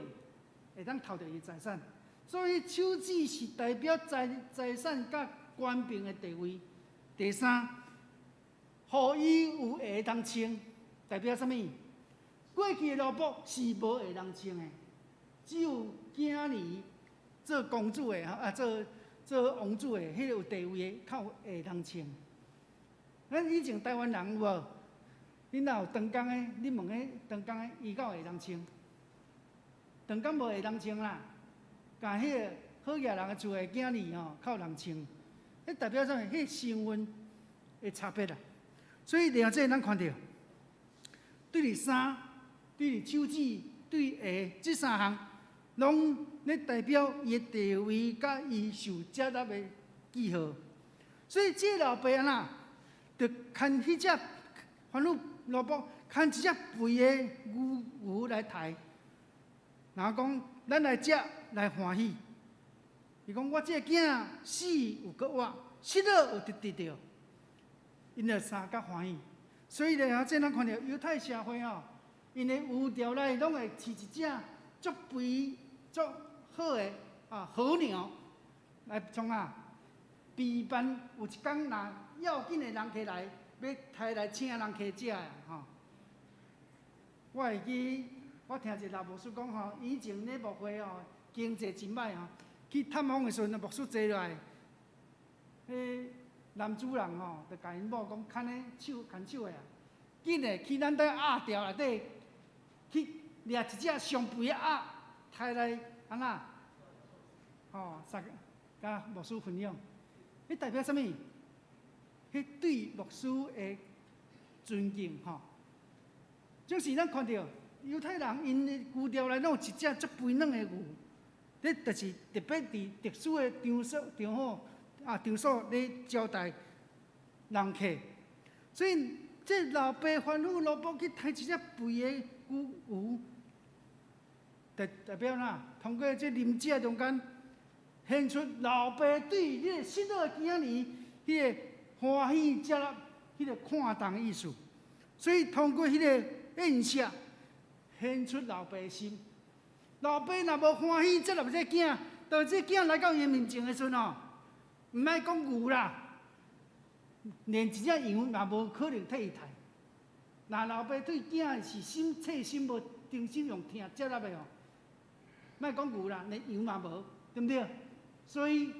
S3: 會當偷著伊的財產。所以手指是代表財產佮權柄的地位。第三，予伊有鞋通穿，代表啥物？過去的奴僕是無鞋通穿的，只有囝兒做公主的，啊做王子的，彼个有地位的，較有鞋通穿。咱以前台灣人有無？你若有長工的，你問彼長工的，伊敢有鞋通穿？長工無鞋通穿啦，共彼个好額人的厝的囝兒吼，較有通穿。彼代表啥物？彼个身份的差別啦。所以掠這咱看著，對佇衫、對佇手指、對鞋，這三項，攏咧代表伊的地位佮伊受接納的記號。所以這個老爸按怎，就牽彼隻吩咐奴僕牽一隻肥的牛牛來刣，然後講咱來食來歡喜。伊講我這个囝死有閣活，失落有得著著，𪜶就相佮歡喜。所以咧，這咱看著猶太社會吼，𪜶的牛牢內攏會飼一隻足肥、足好的啊和牛來創啥？備辦有一工若要緊的人客來，欲刣來請人客食的吼。我會記，我聽一個老牧師講吼，以前咧牧會吼經濟真歹吼，去探訪的時陣，牧師坐落來，彼男主人吼就共𪜶某講，牽咧手牽手的啊，緊的去咱佇鴨牢內底去掠一隻上肥的鴨，刣來按怎？吼，煞佮牧師分享，彼代表啥物？彼對牧師的尊敬吼。就是咱看著猶太人𪜶的牛牢內攏有一隻足肥嫩的牛，這就是特別佇特殊的場所、場合啊場所咧招待人客。所以這老爸吩咐奴僕去刣一隻肥的牛牛，代表哪？通過這啉食中間，顯出老爸對彼个失落囝兒彼个歡喜接納、彼个看重的意思。所以通過彼个宴席，顯出老爸的心。老爸若無歡喜接納這个囝，當這個囝來到伊面前的時陣吼，毋愛講牛啦，連一隻羊嘛無可能替伊刣。若老爸對囝是心切心無誠心用疼接納的吼，莫講牛啦，連羊嘛無，對毋對？所以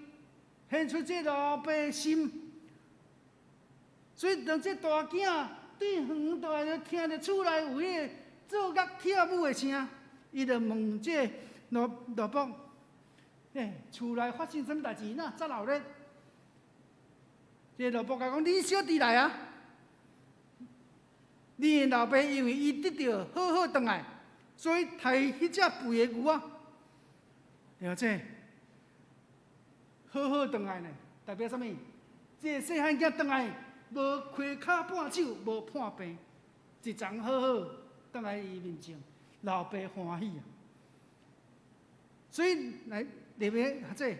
S3: 顯出這老爸的心。所以當這大囝對遠蹛來就聽著厝內有彼个奏樂跳舞的聲，伊就問這个奴僕：欸，厝內發生啥物代誌？哪遮鬧熱？這個奴僕共講：恁小弟來啊！你的老爸因為伊得著好好轉來，所以刣彼隻肥的牛仔。了解？好好轉來呢，代表啥物？這個細漢囝轉來，無虧跤絆手，無破病，一叢好好轉來伊面前，老爸歡喜啊！所以來特別學者，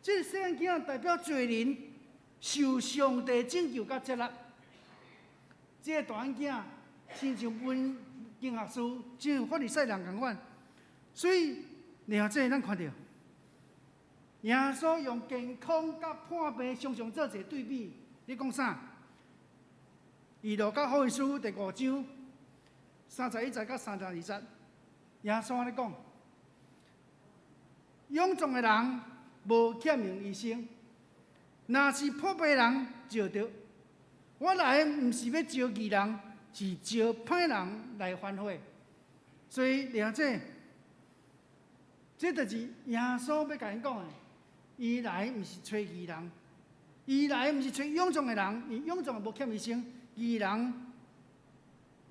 S3: 這個細漢囝代表罪人受上帝拯救佮接納。這個大漢囝親像文經學士，親像法利賽人仝款。所以，然後這咱看著，耶穌用健康佮破病常常做一個對比。你講啥？伊路加福音書第五章31節佮32節，耶穌按呢講：勇壯的人無欠用醫生，若是破病人就著。我來毋是欲召義人，是召歹人來反悔。所以，兩者，這就是耶穌欲共𪜶講的。伊來毋是揣義人，伊來毋是揣勇壯的人，伊勇壯的無欠醫生，義人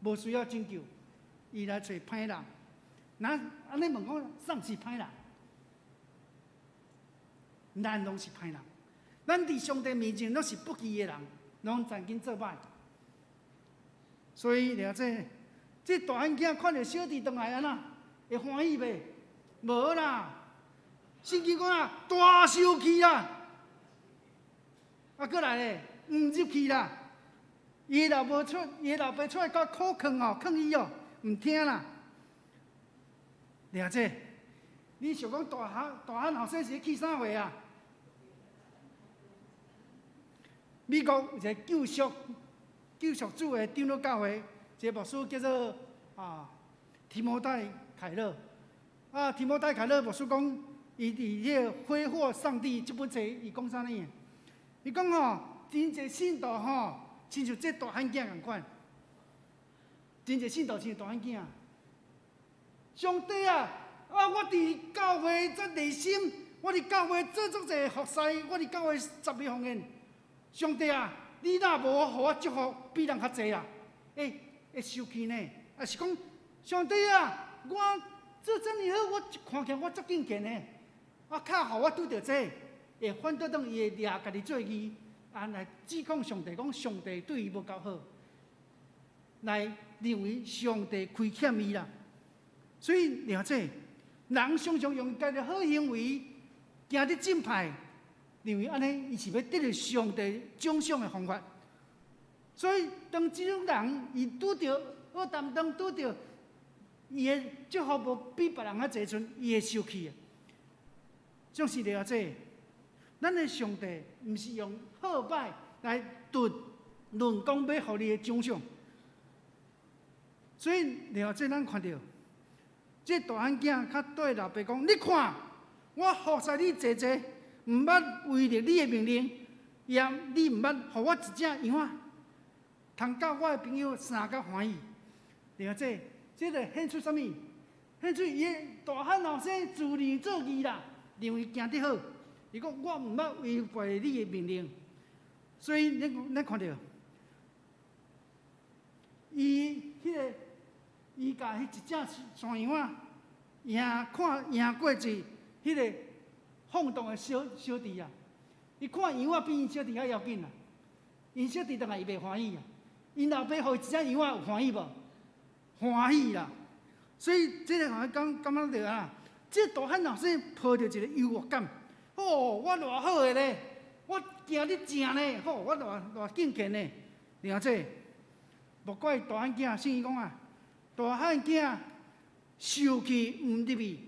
S3: 無需要拯救，伊來揣歹人。那按呢問講，啥是歹人？咱攏是歹人，咱佇上帝面前攏是不義的人，攏曾經做歹。所以，了這，這大漢囝看著小弟轉來按怎，會歡喜袂？無啦！聖經講啊，大受氣啦！啊，閣來咧，毋入去啦！伊老母出，伊老爸出來佮苦勸哦，勸伊哦，毋聽啦。了這，你想講大漢大漢後生是咧氣啥話啊？美國有一個救贖救贖主的長老教會，一個牧師叫做啊提摩太凱勒。啊，提摩太凱勒牧師講，伊佇彼個揮霍上帝這本冊，伊講啥物？伊講吼，真濟信徒吼，親像這大漢囝仝款，真濟信徒親像大漢囝。上帝啊，啊，我佇教會遮熱心，我佇教會做足濟服侍，我佇教會十二奉獻。上帝啊，你若無予我祝福比人較濟啊？欸，會生氣呢？抑是講，上帝啊，我做遮爾好，我看起來我足敬虔的，啊，較予我拄著這個，會反倒轉伊會掠家己做義，啊，來指控上帝，講上帝對伊無夠好，來認為上帝虧欠伊啦。所以了解，人常常用家己好行為，行佇正派，認為按呢，伊是欲得著上帝獎賞的方法。所以當這種人伊拄著好擔當，拄著伊的祝福無比別人較濟時陣，伊會生氣。總是了解，咱的上帝毋是用好歹來論論講欲予你的獎賞。所以了解咱看著，這大漢囝較對老爸講：你看，我服侍你濟濟，毋捌違逆你的命令，也你毋捌予我一隻羊仔，通佮我的朋友相佮歡喜。了解，這就顯出啥物？顯出伊的大漢後生自認做義啦，認為行得好。伊講我毋捌違背你的命令，所以咱咱看著，伊彼個伊共彼一隻山羊仔贏看贏過一彼個放蕩的小小弟啊！伊看羊仔比𪜶小弟較要緊啊！𪜶小弟轉來伊袂歡喜啊！𪜶老爸予伊一隻羊仔有歡喜無？歡喜啦！所以這個予我感感覺著啊，這個大漢後生抱著一個優越感。哦，我偌好的咧，我行得正咧，吼，我偌偌敬虔的，了解。莫怪大漢囝，聖經講啊，大漢囝受氣毋入去，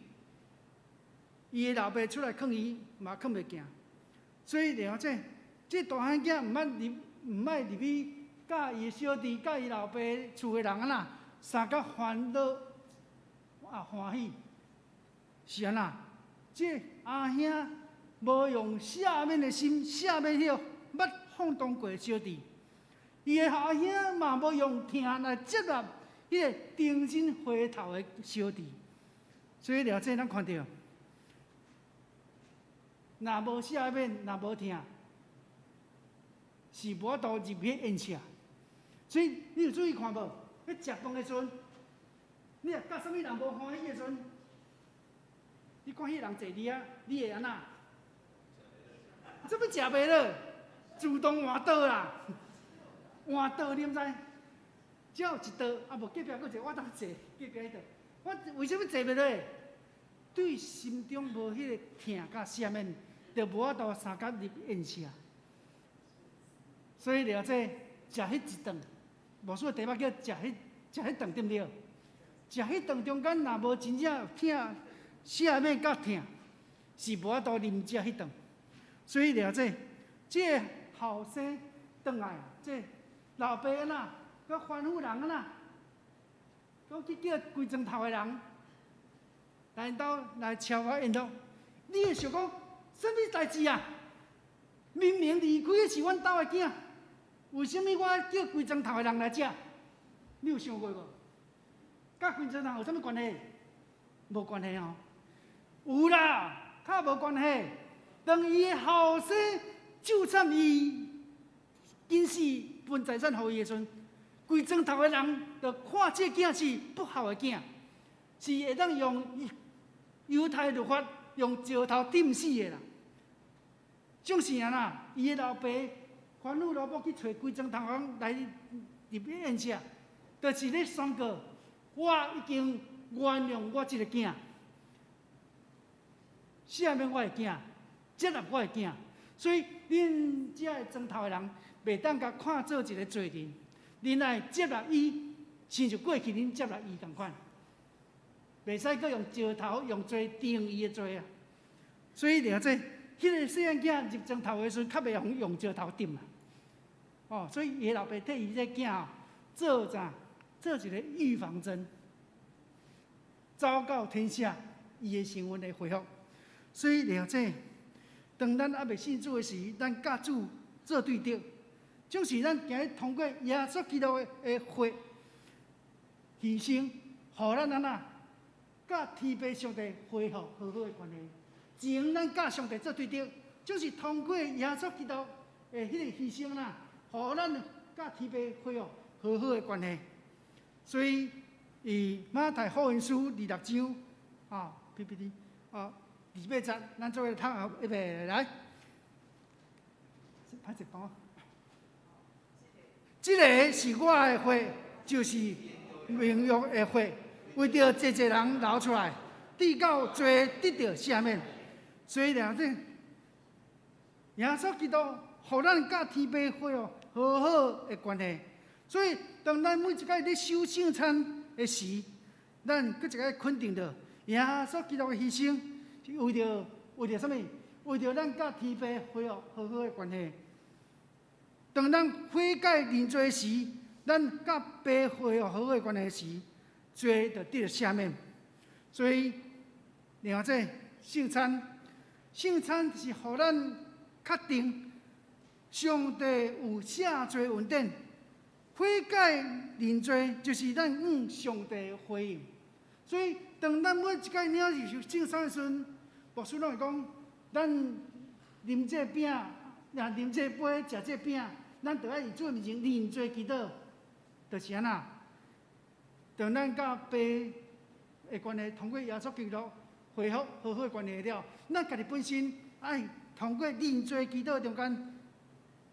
S3: 伊的老爸出來勸伊，嘛勸袂行。所以了解，這大漢囝毋捌入，毋愛入去，佮伊的小弟、佮伊老爸厝的人按怎，相佮歡樂啊歡喜，是按怎？這阿兄無用赦免的心赦免彼個捌放蕩過的小弟，伊的阿兄嘛無用疼來接納彼個重新回頭的小弟，所以了這咱看著，若無赦免，若無疼，是無法度入彼宴席。所以你有注意看無？咧食飯的時陣，你若佮啥物人無歡喜的時陣，你看彼個人坐佇遐，你會按怎？做欲食袂落？自動換桌啦，換桌你毋知？只要一桌，啊無隔壁閣一個，我當坐隔壁彼桌。我為啥物坐袂落？對心中無彼个疼佮赦免，就無法度相佮入宴席。所以了這食彼一頓，牧師的題目叫食彼食彼頓，對毋對？食彼頓中間若無真正疼赦免佮疼，是無法度啉食彼頓。所以了這，這个後生轉來，這老爸按怎，閣吩咐人按怎，閣去叫規莊頭的人來𪜶兜來超我宴樂。你會想講，啥物代誌啊？明明離開的是阮兜的囝，為啥物我叫規莊頭的人來食？你有想過無？佮規莊頭有啥物關係？無關係哦。有啦，較無關係。當伊的後生咒慘伊，緊死分財產予伊的時陣，規莊頭的人就看這囝是不孝的囝，是會當用猶太律法用石頭釘死的啦。總是按怎，伊的老爸吩咐奴僕去揣規莊頭人來入宴席，就是咧宣告，我已經原諒我這个囝，赦免我的囝，接納我的囝，所以恁遮的莊頭的人袂當共看做一个罪人，恁愛接納伊，親像過去恁接納伊仝款，袂使閣用石頭用罪定伊的罪啊！所以了這，彼个細漢囝入莊頭的時陣，較袂用用石頭釘啦。哦，所以伊的老爸替伊這囝做啥？做一个預防針，昭告天下，伊的身份會恢復。所以了這，當咱猶未信主的時，咱佮主做對著，就是咱今日通過耶穌基督的血犧牲，予咱按怎，佮天父上帝恢復和好的關係。前咱佮上帝做對著，就是通過耶穌基督的彼个犧牲啦，予咱佮天父恢復和好的關係。所以，佇馬太福音書26章，啊，PPT，啊，2、8節，咱做伙讀，預備來，歹勢幫我。這个是我的血，就是盟約的血，為著濟濟人流出來，直到罪得著赦免。所以兩這耶穌基督，予咱佮天父恢復和好的關係。所以，當咱每一擺咧守聖餐的時，咱閣一擺肯定著耶穌基督的犧牲，是為著啥物？為著咱佮天父恢復和好的關係。當咱悔改認罪時，咱佮父恢復和好的關係時，罪就得著赦免。所以，另外這聖餐，聖餐是予咱確定上帝有赦罪恩典。悔改認罪，就是咱向上帝的回應。所以，當咱每一擺領受聖餐的時陣，牧師攏會講，咱啉這餅，若啉這杯，食這餅，咱著愛佇主面前認罪祈禱，就是按怎。當咱佮父的關係通過耶穌基督恢復和好的關係了，咱家己本身愛通過認罪祈禱中間，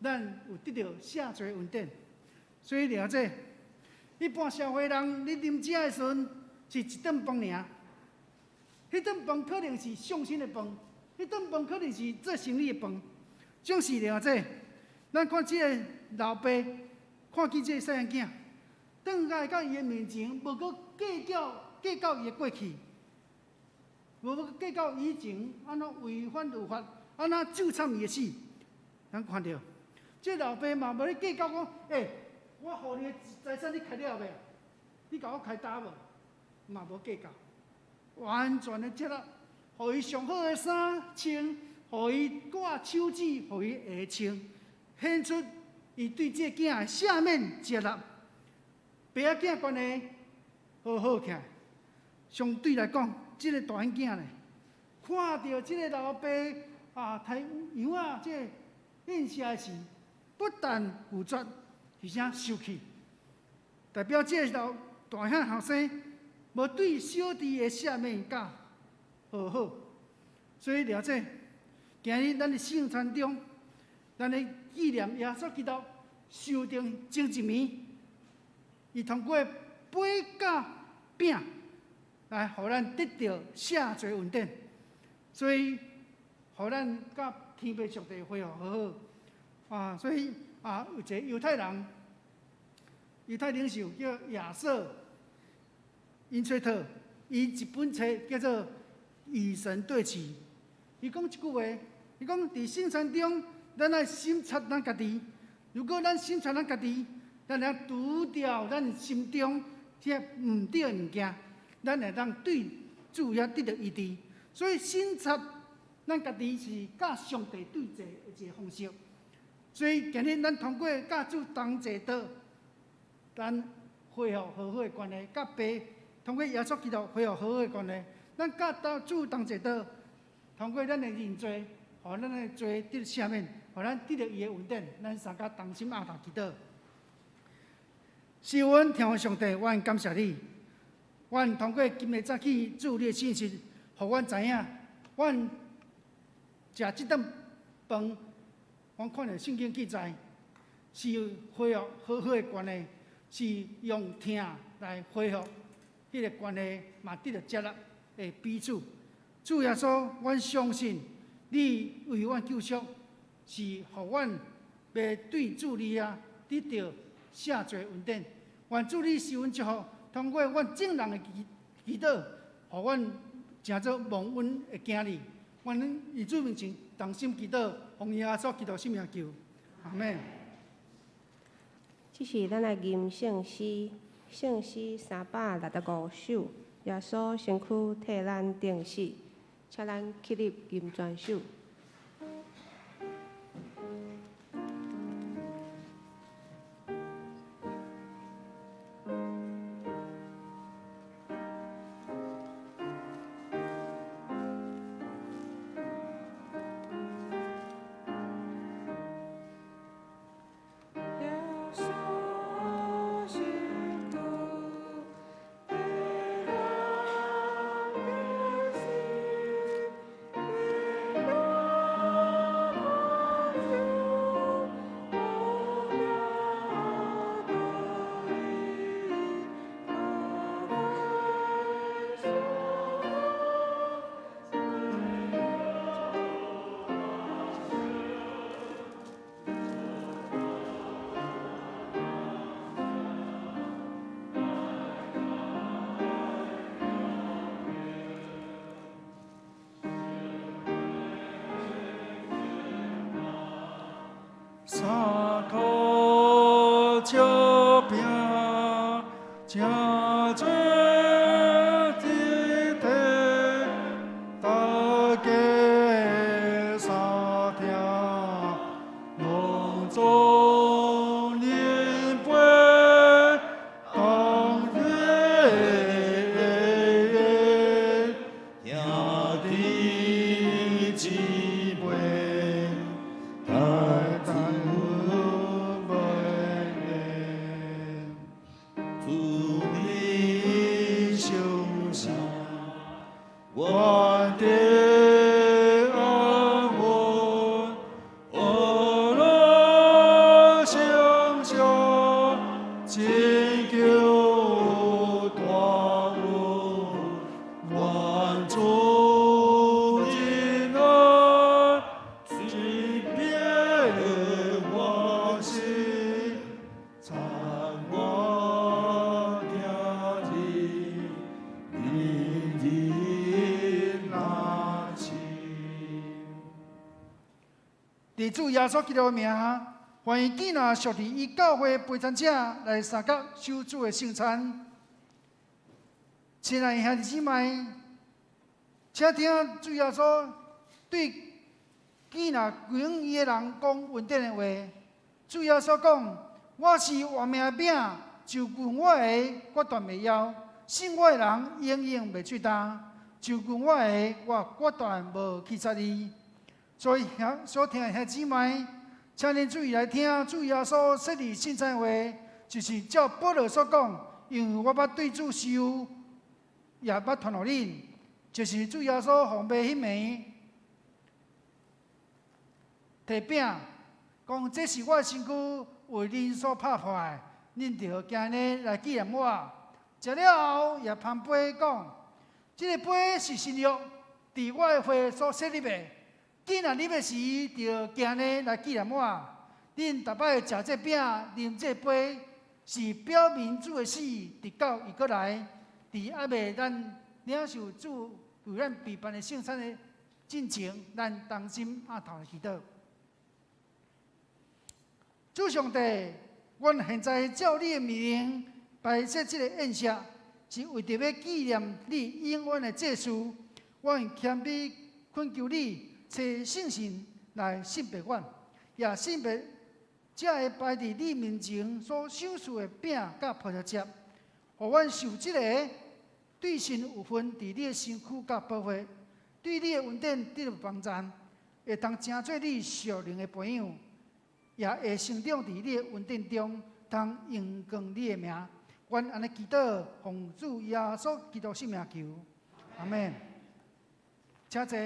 S3: 咱有得著赦罪恩典。所以了這，一般社會人咧啉食的時陣是一頓飯爾，彼頓飯可能是送親的飯，彼頓飯可能是做生意的飯。總是了這，咱看這个老爸看見這个細漢囝，轉來到伊的面前，無閣計較計較伊的過去，無閣計較以前按怎違反律法，按怎咒慘伊的死。咱看著，這老爸嘛無咧計較講，欸，我予你的財產你開了未？你共我開單無？嘛無計較，完全的接納，予伊上好的衫穿，予伊掛手指，予伊鞋穿，顯出伊對這个囝的赦免接納，爸仔囝關係和好起來。相對來講，這个大漢囝呢，看著這个老爸啊，刣羊仔這个宴席的時，不但拒絕，而且生氣，代表這个老大漢後生無對小弟的赦免佮和好，所以了這今日咱的聖餐中，咱咧紀念耶穌基督受釘前一暝，伊通過杯佮餅，來予咱得著赦罪恩典，所以予咱佮天父上帝恢復和好啊！所以啊，有一个猶太人，猶太領袖叫亞瑟·因崔特，伊一本冊叫做《與神對齊》，伊講一句話，伊講佇聖餐中，咱愛審察咱家己。如果咱審察咱家己，咱會除掉咱心中這毋對的物件，咱會當對主遐得著醫治。所以審察咱家己是佮上帝對齊的一个方式。所以今日咱通過佮主同齊桌，咱恢復和好的關係，佮爸通過耶穌基督恢復和好的關係，咱佮主同齊桌，通過咱的認罪，予咱的罪得赦免，予咱得著伊的恩典，咱三個同心徼頭祈禱。是阮天父上帝，阮感謝你。阮通過今日早起主你的信息，予阮知影，阮食這頓飯，阮看著聖經記載，是恢復和好的關係，是用疼來恢復彼个關係，嘛得著接納的彼此。主耶穌，阮相信你為阮救贖，是予阮欲對主你遐得著赦罪恩典。願主你賜阮祝福，通過阮眾人的祈禱，予阮成做蒙恩的囝兒。阮以主名前同心祈禱，奉耶穌基督聖名求，阿們。
S1: 這是咱來吟聖詩，聖詩365首，耶穌身軀替咱釘死，請咱起立吟全首。
S2: 三跤石餅，成做一體，大家相聽，攏總飲杯，當日兄弟姊妹，大家袂主你相信，我的安穩，我樂相相，拯救大恩，願主恩愛，一遍我心，參我行日，日日那親。
S3: 佇主耶穌基督的名下，歡迎囝兒屬靈與教會陪餐者來相佮守主的聖餐。親愛的兄弟姊妹，請聽主耶穌對囝兒歸向伊的人講恩典的話。主耶穌講：我是活命的餅，就近我的，決斷袂枵；信我的人，永遠袂喙焦。就近我的，我決斷無棄絕伊。所以兄所聽的兄姊妹，請恁注意來聽主耶穌設立聖餐的話，就是照保羅所講，因為我捌對主受，也捌傳予恁，就是主耶穌奉賣彼暝，提餅，講這是我的身軀，為恁所拍破的，恁著今日來紀念我。食了後，也捧杯講，這个杯是新約，佇我的血所設立的。囝若啉的時，著行呢來紀念我。恁逐擺食這餅、啉這杯，是表明主的死，直到伊閣來。佇猶未咱領受主為咱備辦的聖餐的進前，咱同心阿頭來祈禱。主上帝，阮現在照你的命令擺設這個宴席，是為著欲紀念你永遠的祭事。阮謙卑懇求你，差聖神來聖別阮，也聖別這个擺佇你面前所賞賜的餅佮葡萄汁，予阮受這个對神有份佇你的身軀佮寶血，對你的恩典得著幫贊，會通成做你屬靈的培養，也會成長佇你的恩典中，通榮光你的名。阮按呢祈禱，奉主耶穌基督聖名求，阿們。請坐。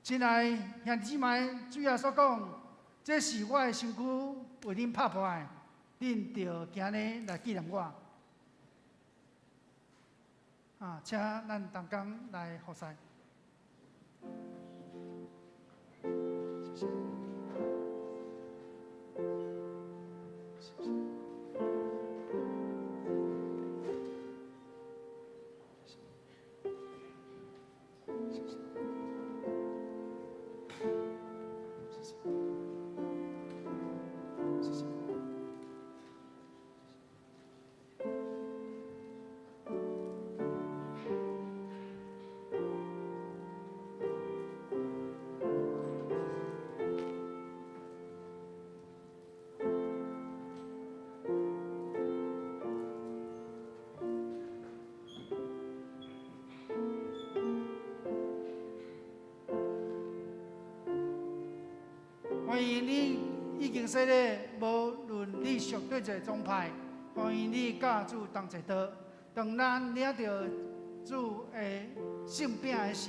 S3: 親愛兄弟姊妹，主耶穌講：這是我的身軀，為恁拍破的，恁著行呢來紀念我。啊，請咱同工來服侍。謝謝。謝謝。謝謝。謝謝。謝謝。歡迎你已經洗禮，無論你屬佗一个宗派，歡迎你佮主同齊道。當咱領著主的聖餅的時，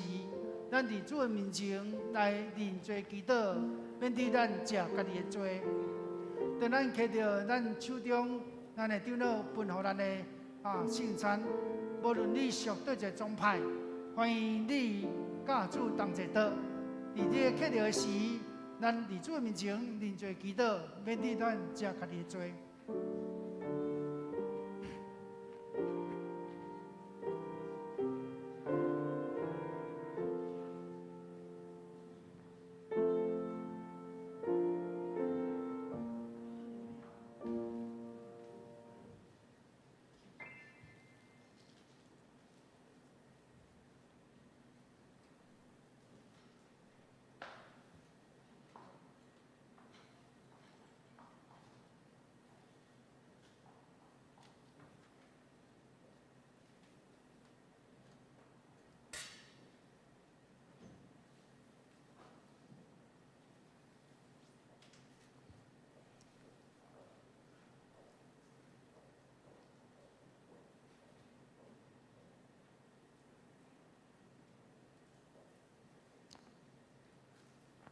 S3: 咱佇主的面前來認罪祈禱，免得咱食家己的罪。當咱揢著咱手中咱的長老分予咱的聖餐，無論你屬佗一个宗派，歡迎你佮主同齊道。佇你揢著的時，咱佇主的面前認罪祈禱，免得咱食家己的罪。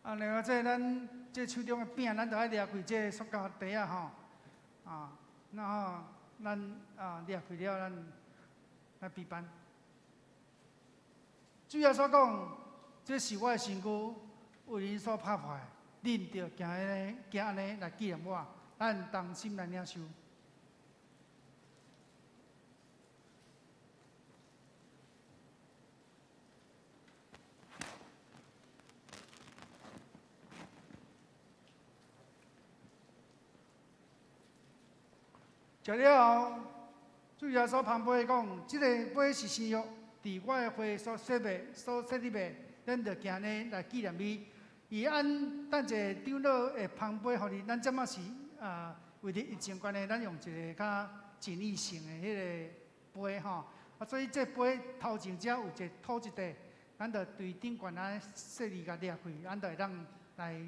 S3: 啊，另外這咱這手中的餅，咱著愛掠開這塑膠袋仔吼，啊，然後咱啊掠開了，咱來備辦。主耶穌講，這是我的身軀，為恁所拍破的，恁著行按呢，行按呢來紀念我，咱同心來領受。食了後，主耶穌捧杯講：這个杯是新約，佇我的血所設的、所設立的，恁著行呢來紀念伊。伊按等者長老會捧杯予你，咱這馬是啊，為著疫情關係，咱用一個較簡易性的彼个杯吼。啊，所以這杯頭前遮有一个土質塊，咱著對頂懸按呢細膩共掠開，咱就會當來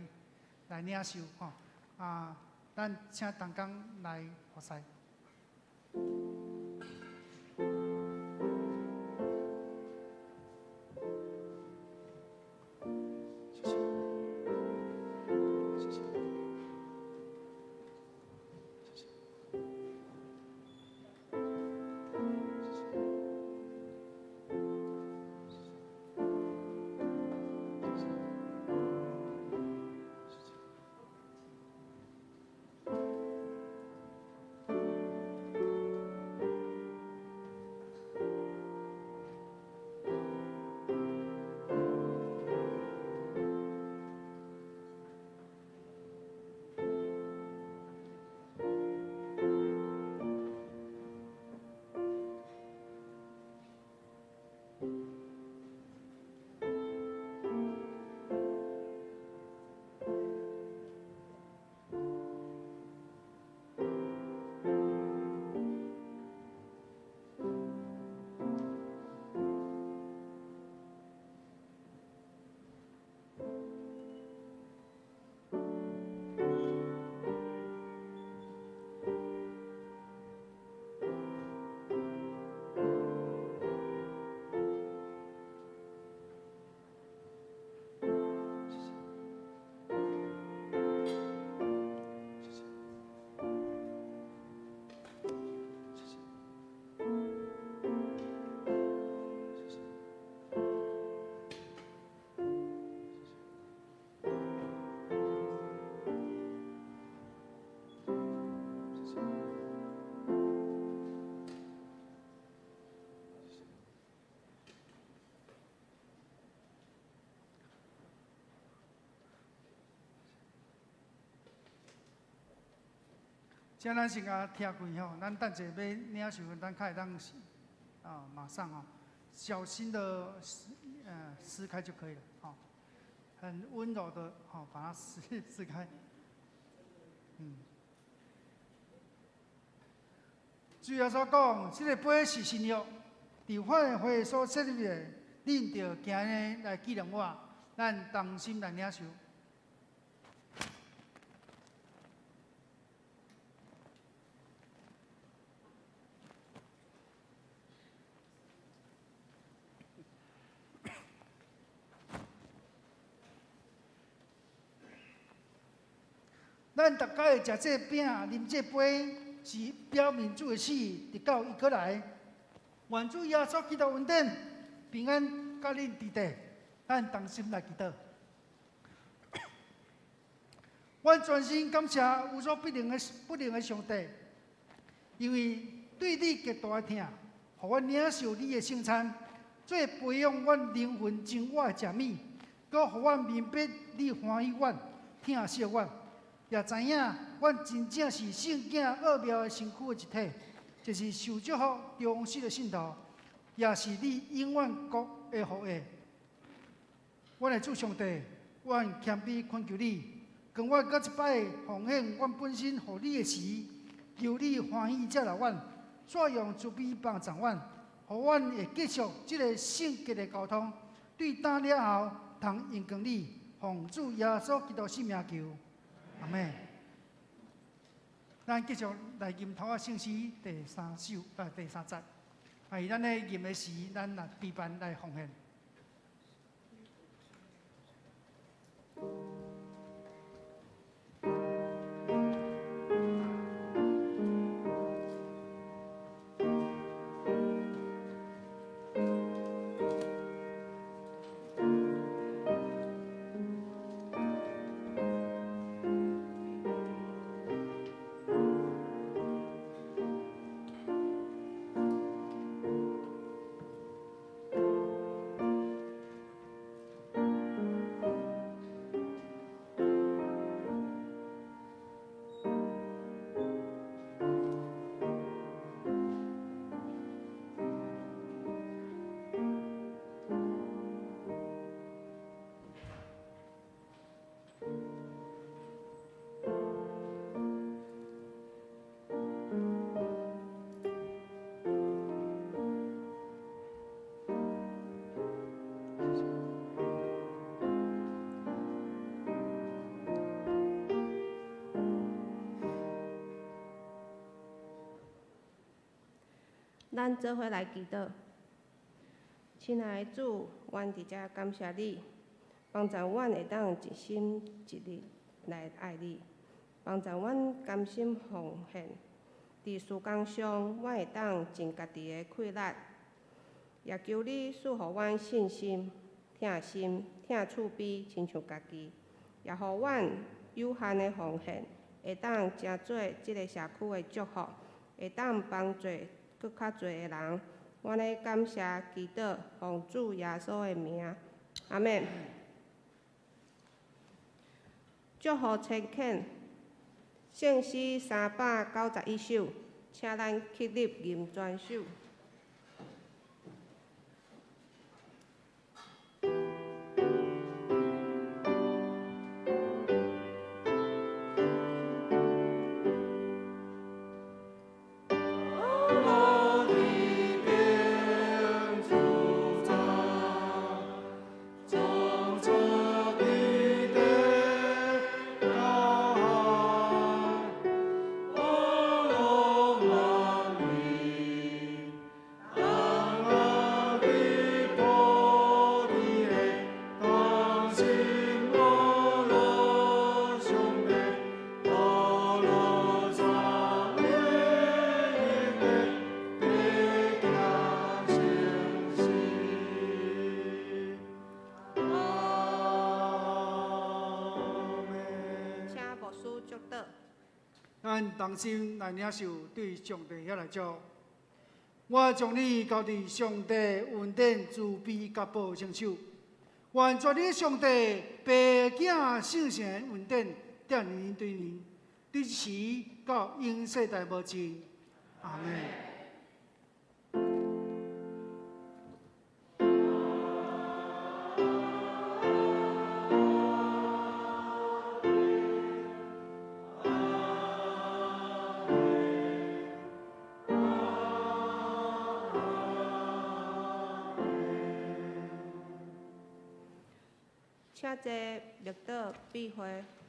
S3: 來領受吼。啊，咱請同工來服侍。
S2: 謝謝。謝謝。謝謝。
S3: 請咱先共聽開吼，咱等者欲領受，咱較會當啊，馬上哦，小心的撕開就可以了，吼，很溫柔的，吼，把它撕開。主耶穌講，這个杯是新約，佇梵會所設立的，恁著行呢來紀念我，咱同心來領受。咱逐家會食這餅、啉這杯，是表明主的死，直到伊閣來。願主耶穌基督恩典平安，佮恁佇底，咱同心來祈禱。阮全心感謝無所不能的不能的上帝，因為對你極大的疼，予阮領受你的聖餐，做培養阮靈魂真我的食物，閣予阮明白你歡喜阮、疼惜阮。也知影，阮真正是聖囝奧妙的身軀的一體，就是受祝福忠實的信徒，也是你永遠國的後裔。阮的主上帝，阮謙卑懇求你，當阮閣一擺奉獻阮本身予你的時，求你歡喜接納阮，煞用慈悲幫助阮，予阮會繼續這个聖潔的交通，對今了後通榮光你，奉主耶穌基督聖名求。阿們。咱繼續來吟頭仔聖詩第三首，啊，第三節。啊，咱咧吟的時，咱來陪伴來奉獻。
S1: 咱做伙來祈禱，親愛的主，阮佇遮感謝你，幫助阮會當一心一意來愛你，幫助阮甘心奉獻。佇事工上，阮會當盡家己的氣力，也求你賜予阮信心、疼心、疼厝邊，親像家己，也予阮有限的奉獻，會當成做這个社區的祝福，會當幫助閣較濟的人。阮咧感謝祈禱，奉主耶穌的名，阿們。祝福千遣，聖詩391首，請咱起立吟全首。請牧師祝禱。
S3: 咱同心來領受對上帝遐來祝福。我將你交佇上帝恩典慈悲佮保證手，願全能上帝父子聖神恩典踮恁對面，佇時到永世代無盡。阿們。
S1: 請坐，默禱閉會。